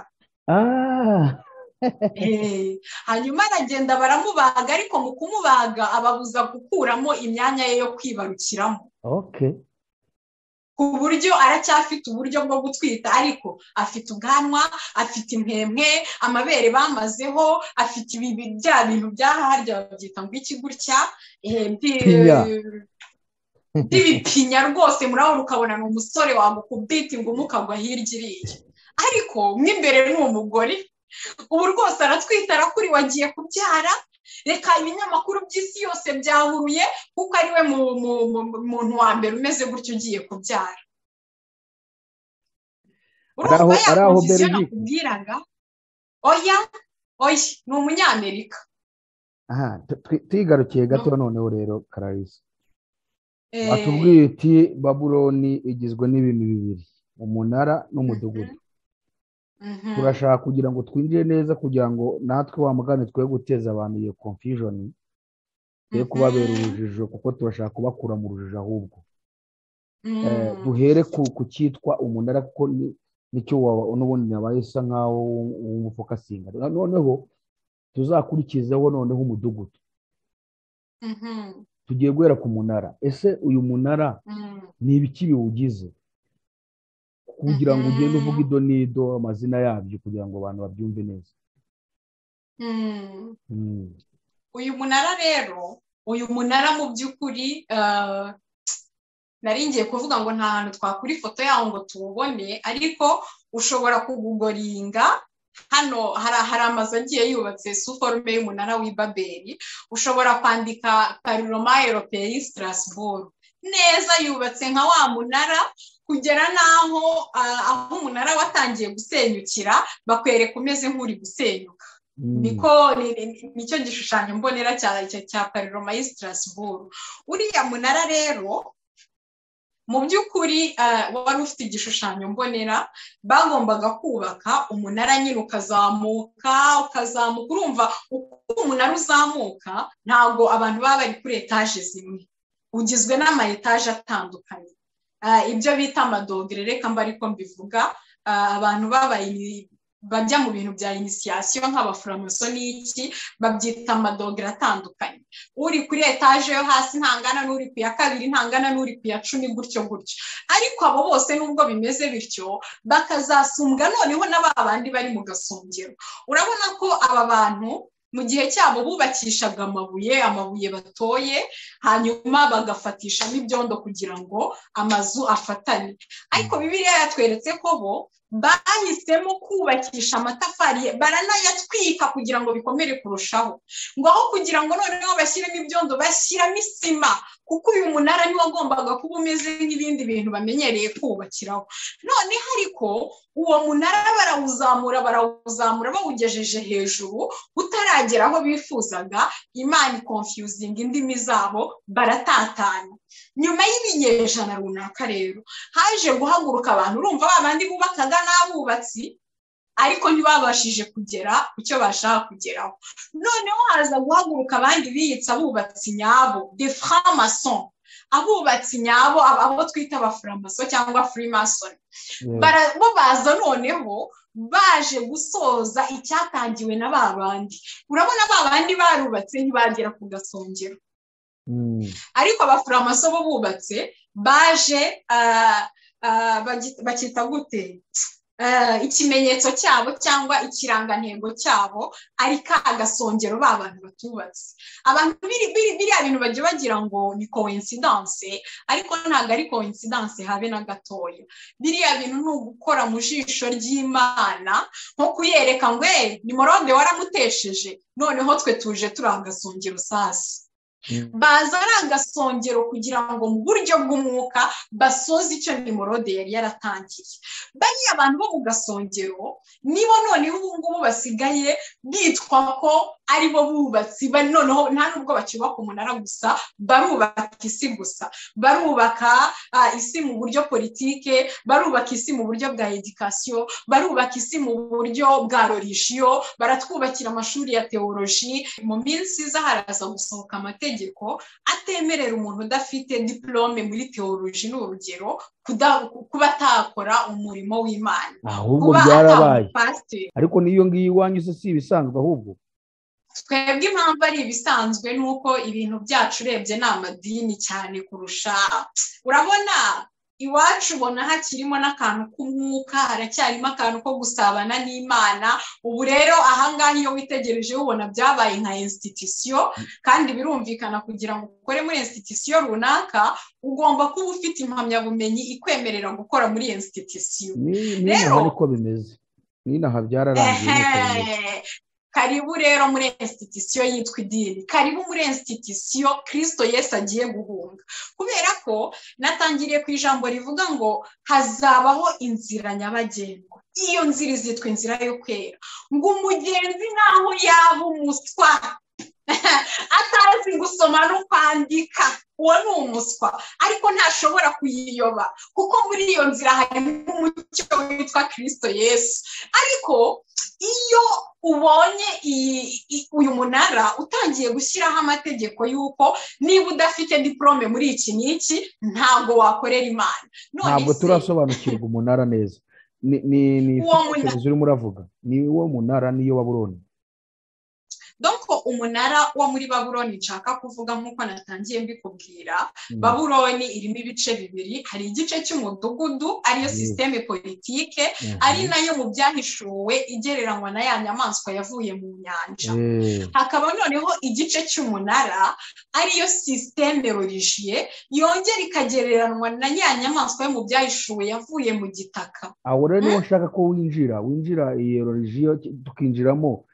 Hanyuma aragenda baramubaga, ariko mu kumubaga ababuza gukuramo imyanya ye yo kwibarukiramo. Ku buryo aracyafite uburyo bwo gutwita, ariko afite ubwanwa, afite impemwe, amabere bamazeho, afite ibi bya bintu byaharya babyita ngo iki gutya, by'ibipinya rwose, murabona ukabona ni umusore wagukubita ingumi ukagwa hirya iriya, ariko mo imbere ni umugore. Ubu rwose aratwita, arakuriwe, agiye kubyara. Reka ibinyamakuru by'isi yose byahuruye kuko ari we muntu wa mbere umeze gutyo ugiye kubyara. Urumva ya confusion nakubwiraga? Oya oya, ni umunyamerika. Aha twigarukiye gato noneho rero, Clarisse, watubwiye uti Babuloni igizwe n'ibintu bibiri, umunara n'umudugudu. Turashaka kugira ngo twinjire neza, kugira ngo natwe wa mugani twe guteza abantu iyo confusion, twe kubabera urujijo, kuko turashaka kubakura mu rujijo. Ahubwo duhere ku cyitwa umunara, kuko nicyo n'ubundi nabaye isa nkaho wumufocusinga, noneho tuzakurikizeho noneho umudugudu. Tugiye guhera ku munara. Ese uyu munara ni ibiki biwugize, kugira ngo ugende uvuge ido n'ido amazina yabyo, kugira ngo abantu babyumve neza? Uyu munara rero, uyu munara mu by'ukuri nari ngiye kuvuga ngo nta hantu twakura ifoto yawo ngo tuwubone, ariko ushobora kugooglinga. Hano hari amazu agiye yubatse sous forme y'umunara w'i Babeli. Ushobora kwandika Parlement Européen Strasbourg, neza yubatse nka wa munara, kugera n'aho aho umunara watangiye gusenyukira, bakwereka umeze nk'uri gusenyuka. Niko nicyo gishushanyo mbonera cya Parlement y'i Strasbourg. Uriya munara rero mu by'ukuri wari ufite igishushanyo mbonera, bagombaga kubaka umunara nyine ukazamuka ukazamuka. Urumva uko umunara uzamuka ntabwo abantu baba bari kuri etaje zimwe, ugizwe n'ama etaje atandukanye, ibyo bita amadogere, reka mba ariko mbivuga. Abantu babaye bajya mu bintu bya initiation nk'abafuramaso n'iki babyita amadogere atandukanye. Uri kuri etaje yo hasi ntangana n'uri ku ya kabiri, ntangana n'uri ku ya 10, gutyo gutyo. Ariko abo bose nubwo bimeze bityo bakazasumbwa noneho na babandi bari mu gasongero. Urabona ko aba bantu mu gihe cyabo bubakishaga amabuye batoye, hanyuma bagafatishamo ibyondo kugira ngo amazu afatane. Ariko Bibiliya yatweretse ko bo bahisemo kubakisha amatafari, baranayatwika kugira ngo bikomere kurushaho. Ngo aho kugira ngo noneho bashyiremo ibyondo, bashyiramo isima, kuko uyu munara niwo wagombaga kuba umeze nk'ibindi bintu bamenyereye kubakiraho. Noneho ariko uwo munara barawuzamura bawugejeje hejuru utaragera aho bifuzaga, Imana ikonfuzinga indimi zabo, baratatana. Nyuma y'ibinyejana runaka rero haje guhaguruka abantu, urumva babandi bubakaga n'abubatsi ariko ntibabashije kugera ku cyo bashaka kugeraho. Noneho haza guhaguruka abandi biyitsa abubatsi nyabo, des francs-maçons, abubatsi nyabo, abo twita abafuramaso cyangwa freemason. Bo baza noneho baje gusoza icyatangiwe na babandi. Urabona babandi barubatse ntibagera ku gasongero, ariko abafuramaso bo bubatse baje bakita gute ikimenyetso cyabo cyangwa ikirangantego cyabo ari ka gasongero ba bantu batubatse. Abantu biriya bintu bajya bagira ngo ni coincidence, ariko ntabwo ari coincidence habe na gatoya. Biriya bintu ni ugukora mu jisho ry'Imana, nko kuyereka ngo ni Nimurode waramutesheje, noneho twe tuje turi agasongero sasa. Baza ari agasongero kugira ngo mu buryo bw'umwuka basoze icyo Nimurode yari yaratangiye. Bariya abantu bo mu gasongero nibo noneho ubu ngubu basigaye bitwa ko ari bo bubatsi, noneho nta nubwo bacyubaka umunara gusa, barubaka isi gusa, barubaka isi mu buryo politike, barubaka isi mu buryo bwa education, barubaka isi mu buryo bwa religion, baratwubakira amashuri ya theology. Mu minsi iza haraza gusohoka amategeko atemerera umuntu udafite diplome muri theology, ni urugero, kuba atakora umurimo w'Imana. Ahubwo byarabaye. Ariko niyo ngiyo iwanyu se si ibisanzwe ahubwo? Twebwe impamvu ari ibisanzwe nuko ibintu byacu urebye ni amadini cyane kurusha. Urabona iwacu ubona hakirimo n'akantu k'umwuka, haracyarimo akantu ko gusabana n'Imana. Ubu rero ahangaha iyo witegereje ubona byabaye nka institution, kandi birumvikana kugira ngo ukore muri institution runaka ugomba kuba ufite impamyabumenyi ikwemerera gukora muri institution. Rero niko bimeze, n'inaha byararangiye. Karibu rero muri institution yitwa idini, karibu muri institution Kristo Yesu agiye guhunga. Kubera ko natangiriye ku ijambo rivuga ngo hazabaho inzira nyabagendwa, iyo nzira izitwa inzira yo kwera, ngo umugenzi naho yaba umuswa atazi gusoma no kwandika, uwo ni umuswa, ariko ntashobora kuyiyoba kuko muri iyo nzira harimo umucyo witwa Kristo Yesu. Ariko iyo ubonye uyu munara utangiye gushyiraho amategeko y'uko niba udafite diplome muri iki n'iki ntabwo wakorera Imana. Ntabwo turasobanukirwa umunara neza. Ni urimo uravuga ni uwo munara niyo Babuloni. Donc umunara wo muri Babuloni nshaka kuvuga nk'uko natangiye mbikubwira, Babuloni irimo ibice bibiri, hari igice cy'umudugudu ariyo systeme politique, ari nayo mu byahishuwe igereranywa na ya nyamaswa yavuye mu nyanja. Hakaba noneho igice cy'umunara ariyo systeme religieux yongera ikagereranwa na ya nyamaswa yo mu byahishuwe yavuye mu gitaka. Aho rero niba ushaka ko winjira iyo religion tukinjiramo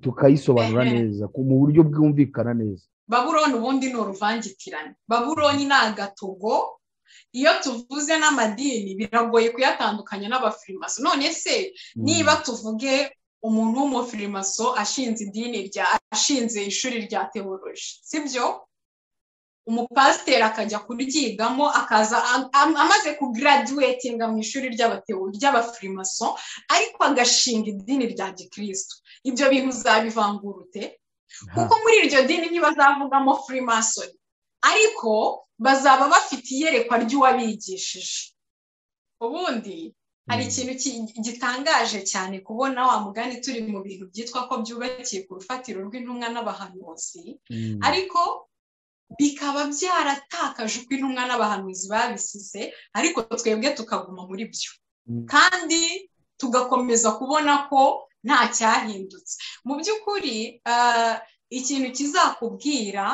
tukayisobanura neza mu buryo bwumvikana neza. Babuloni ubundi ni uruvangitirane. Babuloni ni agatogo. Iyo tuvuze n'amadini biragoye kuyatandukanya n'abafirimaso. None se niba tuvuge Umuntu w'umufirimaso ashinze idini rya, ashinze ishuri rya théologie, sibyo? Umupasiteri akajya kuryigamo, akaza amaze kugraduatinga mu ishuri ry'abafirimaso, ariko agashinga idini rya gikristo. Ibyo bintu uzabivangurute? Kuko muri iryo dini ntibazavugamo Freemason, ariko bazaba bafite iyerekwa ry'uwabigishije. Ubundi hari ikintu gitangaje cyane kubona, wa mugani, turi mu bintu byitwa ko byubakiye ku rufatiro rw'intumwa n'abahanuzi, ariko bikaba byaratakaje uko intumwa n'abahanuzi babisize, ariko twebwe tukaguma muri byo kandi tugakomeza kubona ko nta cyahindutse. Mu by'ukuri, ikintu kizakubwira,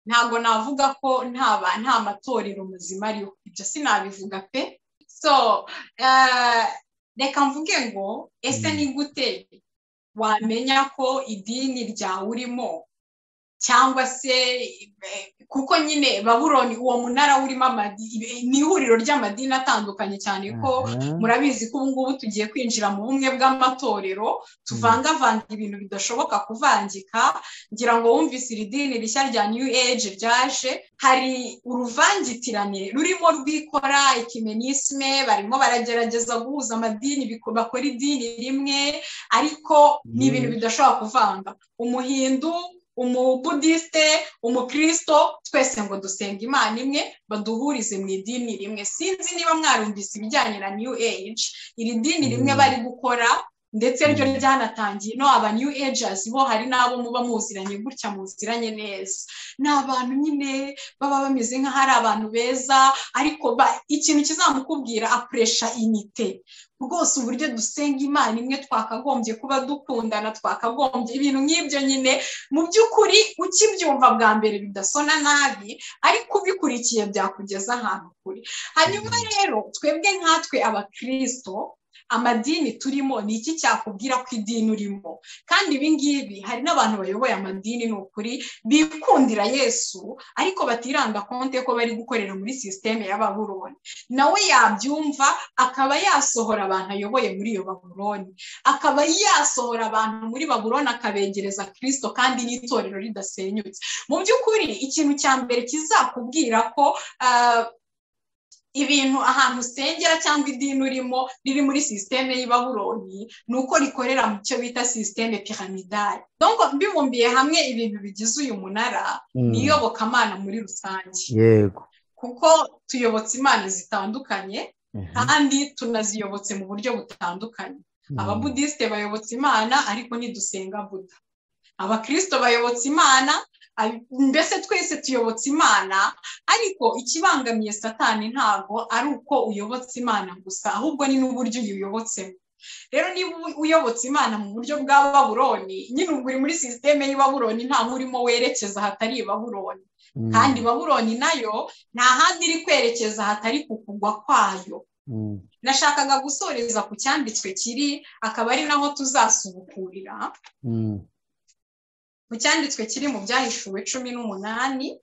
ntabwo navuga ko nta matorero mazima ariho, ibyo sinabivuga pe. So reka mvuge ngo ese ni gute wamenya ko idini ryawe urimo, cyangwa se kuko nyine Babuloni, uwo munara urimo ni ihuriro ry'amadini atandukanye cyane, ko murabizi ko ubu ngubu tugiye kwinjira mu bumwe bw'amatorero, tuvangavanga ibintu bidashoboka kuvangika. Ngira ngo wumvise iri dini rishya rya New Age ryaje, hari uruvangitirane rurimo rwikora œcuménisme, barimo baragerageza guhuza amadini, bakora idini rimwe, ariko ni ibintu bidashobora kuvanga. Umuhindu, umubudisite, umukristo, twese ngo dusenga Imana imwe, baduhurize mu idini rimwe. Sinzi niba mwarumvise ibijyanye na New Age, iri dini rimwe bari gukora, ndetse ryo ryanatangiye no aba New Agers bo, hari n'abo muba muziranye gutya, muziranye neza, ni abantu nyine baba bameze nk'aho ari abantu beza, ariko ikintu kizamukubwira, apuresha unité rwose, uburyo dusenga Imana imwe, twakagombye kuba dukundana, twakagombye ibintu nk'ibyo nyine. Mu by'ukuri ukibyumva bwa mbere bidasona nabi, ariko ubikurikiye byakugeza ahantu kure. Hanyuma rero twebwe nkatwe abakirisito, amadini turimo, ni iki cyakubwira ko idini urimo? Kandi ibi ngibi, hari n'abantu bayoboye amadini, ni ukuri bikundira Yesu, ariko batiranda compte ko bari gukorera muri système ya Babuloni. Nawe yabyumva akaba yasohora abantu ayoboye muri iyo Babuloni, akaba yasohora abantu muri Babuloni akabegereza Kirisito, kandi n'itorero ridasenyutse. Mu by'ukuri, ikintu cya mbere kizakubwira ko ibintu, ahantu usengera cyangwa idini urimo riri muri système y'i Babuloni, ni uko rikorera mu cyo bita système pyramidale. Donc mbibumbiye hamwe, ibintu bigize uyu munara ni iyobokamana muri rusange, kuko tuyobotse imana zitandukanye kandi tunaziyobotse mu buryo butandukanye. Ababudisite bayobotse Imana, ariko ntidusenga Buda. Abakirisito bayobotse Imana, mbese twese tuyobotse Imana, ariko ikibangamiye Satani ntabwo ari uko uyobotse Imana gusa, ahubwo ni n'uburyo uyiyobotsemo. Rero niba uyobotse Imana mu buryo bwa Babuloni, nyine ubwo uri muri système y'i Babuloni, ntaho urimo werekeza hatari i Babuloni. Kandi Babuloni nayo nta handi iri kwerekeza hatari ku kugwa kwayo. Nashakaga gusoreza ku cyanditswe kiri, akaba ari naho tuzasubukurira, mu cyanditswe kiri mu Byahishuwe 18.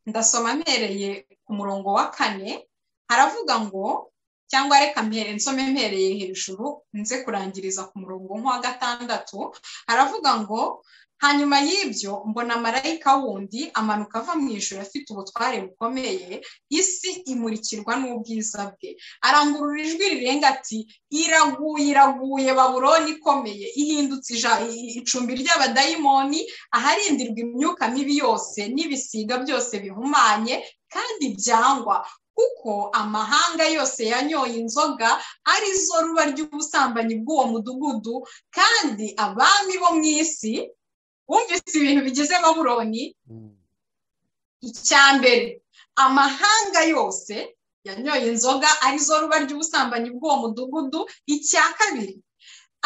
Ndasoma mpereye ku murongo wa 4. Haravuga ngo, cyangwa reka mpere nsome mpereye hejuru, nze kurangiriza ku murongo nk'uwa 6. Haravuga ngo: "Hanyuma y'ibyo mbona marayika wundi amanuka ava mu ijuru afite ubutware bukomeye, isi imurikirwa n'ubwiza bwe. Arangurura ijwi rirenga ati: 'Iraguye, iraguye Babuloni ikomeye, ihindutse icumbi ry'abadayimoni, aharindirwa imyuka mibi yose n'ibisiga byose bihumanye kandi byangwa, kuko amahanga yose yanyoye inzoga ari zo ruba ry'ubusambanyi bw'uwo mudugudu, kandi abami bo mu isi.'" Wumvise ibintu bigize Babuloni? Icya mbere, amahanga yose yanyoye inzoga ari zo ruba ry'ubusambanyi bw'uwo mudugudu. Icya kabiri,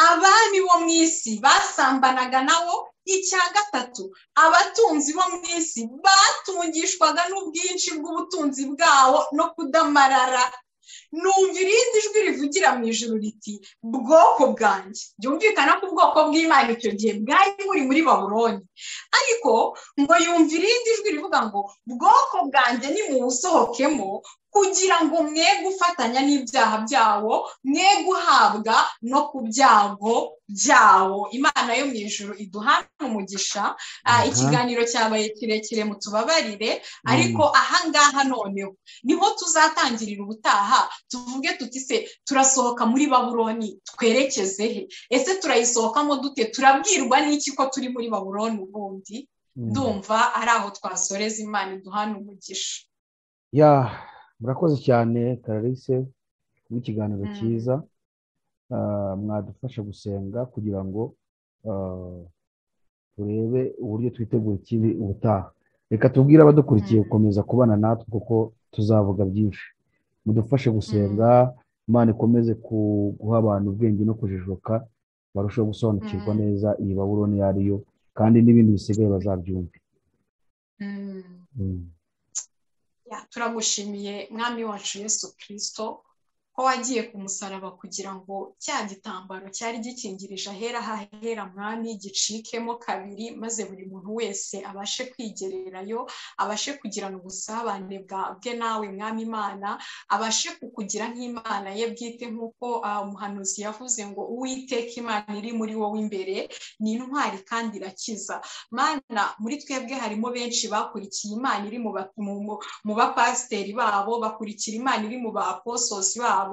abami bo mu isi basambanaga nawo. Icya gatatu, abatunzi bo mu isi batungishwaga n'ubwinshi bw'ubutunzi bwawo no kudamarara. Numva irindi jwi rivugira mu ijuru riti: 'Bwoko bwanjye.'" Byumvikana ko ubwoko bw'Imana icyo gihe bwari buri muri Babuloni, ariko ngo yumva irindi jwi rivuga ngo: "Bwoko bwanjye, nimuwusohokemo." Kugira ngo mwe gufatanya n'ibyaha byawo, mwe guhabwa no ku byago byawo. Imana yo mu ijuru iduhana umugisha. Ikiganiro cyabaye kirekire, mutubabarire, ariko ahangaha noneho niho tuzatangirira ubutaha, tuvuge tuti se turasohoka muri Babuloni twerekeze he? Ese turayisohokamo dute? Turabwirwa n'iki ko turi muri Babuloni ubundi? Ndumva ari aho twasoreza. Imana iduhana umugisha. Ya, murakoze cyane Clarisse w'ikiganiro cyiza. Mwadufasha gusenga kugira ngo turebe uburyo twitegura ikibi ubutaha. Reka tubwire abadukurikiye gukomeza kubana natwe kuko tuzavuga byinshi. Mudufashe gusenga, Imana ikomeze guha abantu ubwenge no kujijuka, barusheho gusobanukirwa neza iyi Babuloni iyo ari yo, kandi n'ibindi bisigaye bazabyumve. Turagushimiye Mwami wacu Yesu Kristo ko wagiye ku musaraba kugira ngo cya gitambaro cyari gikingirije ahera hahera Mwami gicikemo kabiri, maze buri muntu wese abashe kwigererayo, abashe kugirana ubusabane bwe nawe Mwami Imana, abashe kukugira nk'Imana ye bwite, nk'uko umuhanuzi yavuze ngo Uwiteka Imana iri muri wowe imbere ni intwari kandi irakiza. Mana, muri twebwe harimo benshi bakurikiye Imana iri mu bapasiteri babo, bakurikira Imana iri mu ba apostosi babo,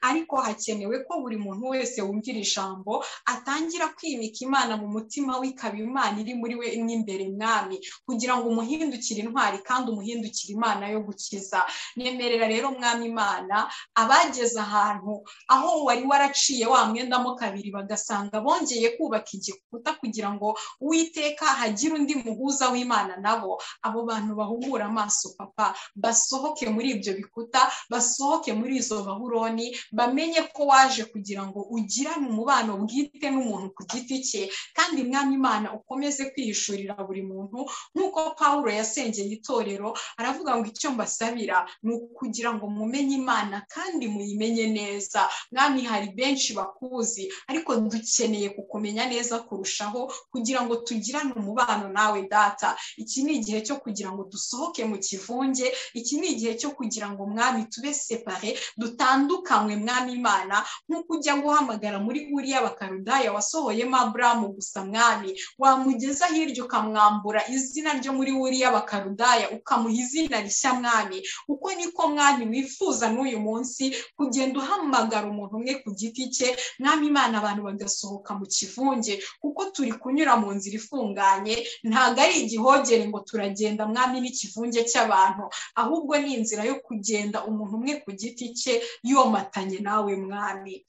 ariko hakenewe ko buri muntu wese wumvira ijambo atangira kwimika Imana mu mutima we, ikaba Imana iri muri we imbere Mwami, kugira ngo umuhindukire intwari kandi umuhindukire Imana yo gukiza. Nemerera rero Mwami Imana, abageze ahantu aho wari waraciye wa mwenda mo kabiri bagasanga bongeye kubaka igikuta kugira ngo Uwiteka hagire undi muhuza w'Imana nabo, abo bantu bahumura amaso Papa, basohoke muri ibyo bikuta, basohoke muri izo Babuloni, bamenye ko waje kugira ngo ugirane umubano bwite n'umuntu ku giti cye. Kandi Mwami Imana ukomeze kwihishurira buri muntu, nk'uko Pawulo yasengeye itorero aravuga ngo icyo mbasabira ni ukugira ngo mumenye Imana kandi muyimenye neza. Mwami, hari benshi bakuzi, ariko dukeneye kukumenya neza kurushaho kugira ngo tugirane umubano nawe Data. Iki ni igihe cyo kugira ngo dusohoke mu kivunge, iki ni igihe cyo kugira ngo Mwami tube separe, dutandukanywe Mwami Imana, nk'uko ujya guhamagara muri uriya Bakarudaya wasohoyemo Aburamu gusa Mwami, wamugeza hirya ukamwambura izina ryo muri uriya Bakarudaya ukamuha izina rishya Mwami. Uko niko Mwami wifuza n'uyu munsi kugenda uhamagara umuntu umwe ku giti cye Mwami Imana, abantu bagasohoka mu kivunge, kuko turi kunyura mu nzira ifunganye, ntabwo ari igihogere ngo turagenda Mwami n'ikivunge cy'abantu, ahubwo ni inzira yo kugenda umuntu umwe ku giti cye yomatanye nawe Mwami.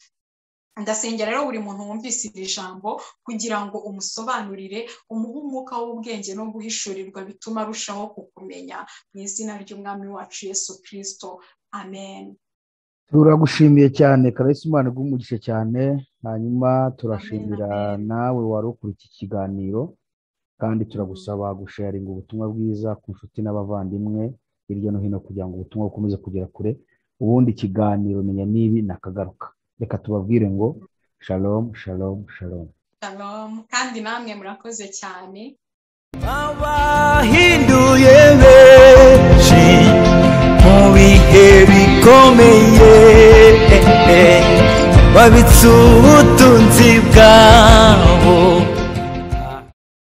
Ndasengera rero buri muntu wumvise iri jambo kugira ngo umusobanurire, umuhe umwuka w'ubwenge no guhishurirwa bituma arushaho kukumenya, mu izina ry'Umwami wacu Yesu Kristo, amen. Turagushimiye cyane Clarisse, Imana iguhe umugisha cyane. Hanyuma turashimira nawe wari ukurikiye iki kiganiro, kandi turagusaba gusharinga ubutumwa bwiza ku nshuti n'abavandimwe hirya no hino kugira ngo ubutumwa bukomeze kugera kure. Ubundi ikiganiro Menya Nibi nakagaruka. Reka tubabwire ngo shalom, shalom, shalom. Shalom, kandi namwe murakoze cyane. Abahinduye benshi mu bihe bikomeye, babitse ubutunzi bwa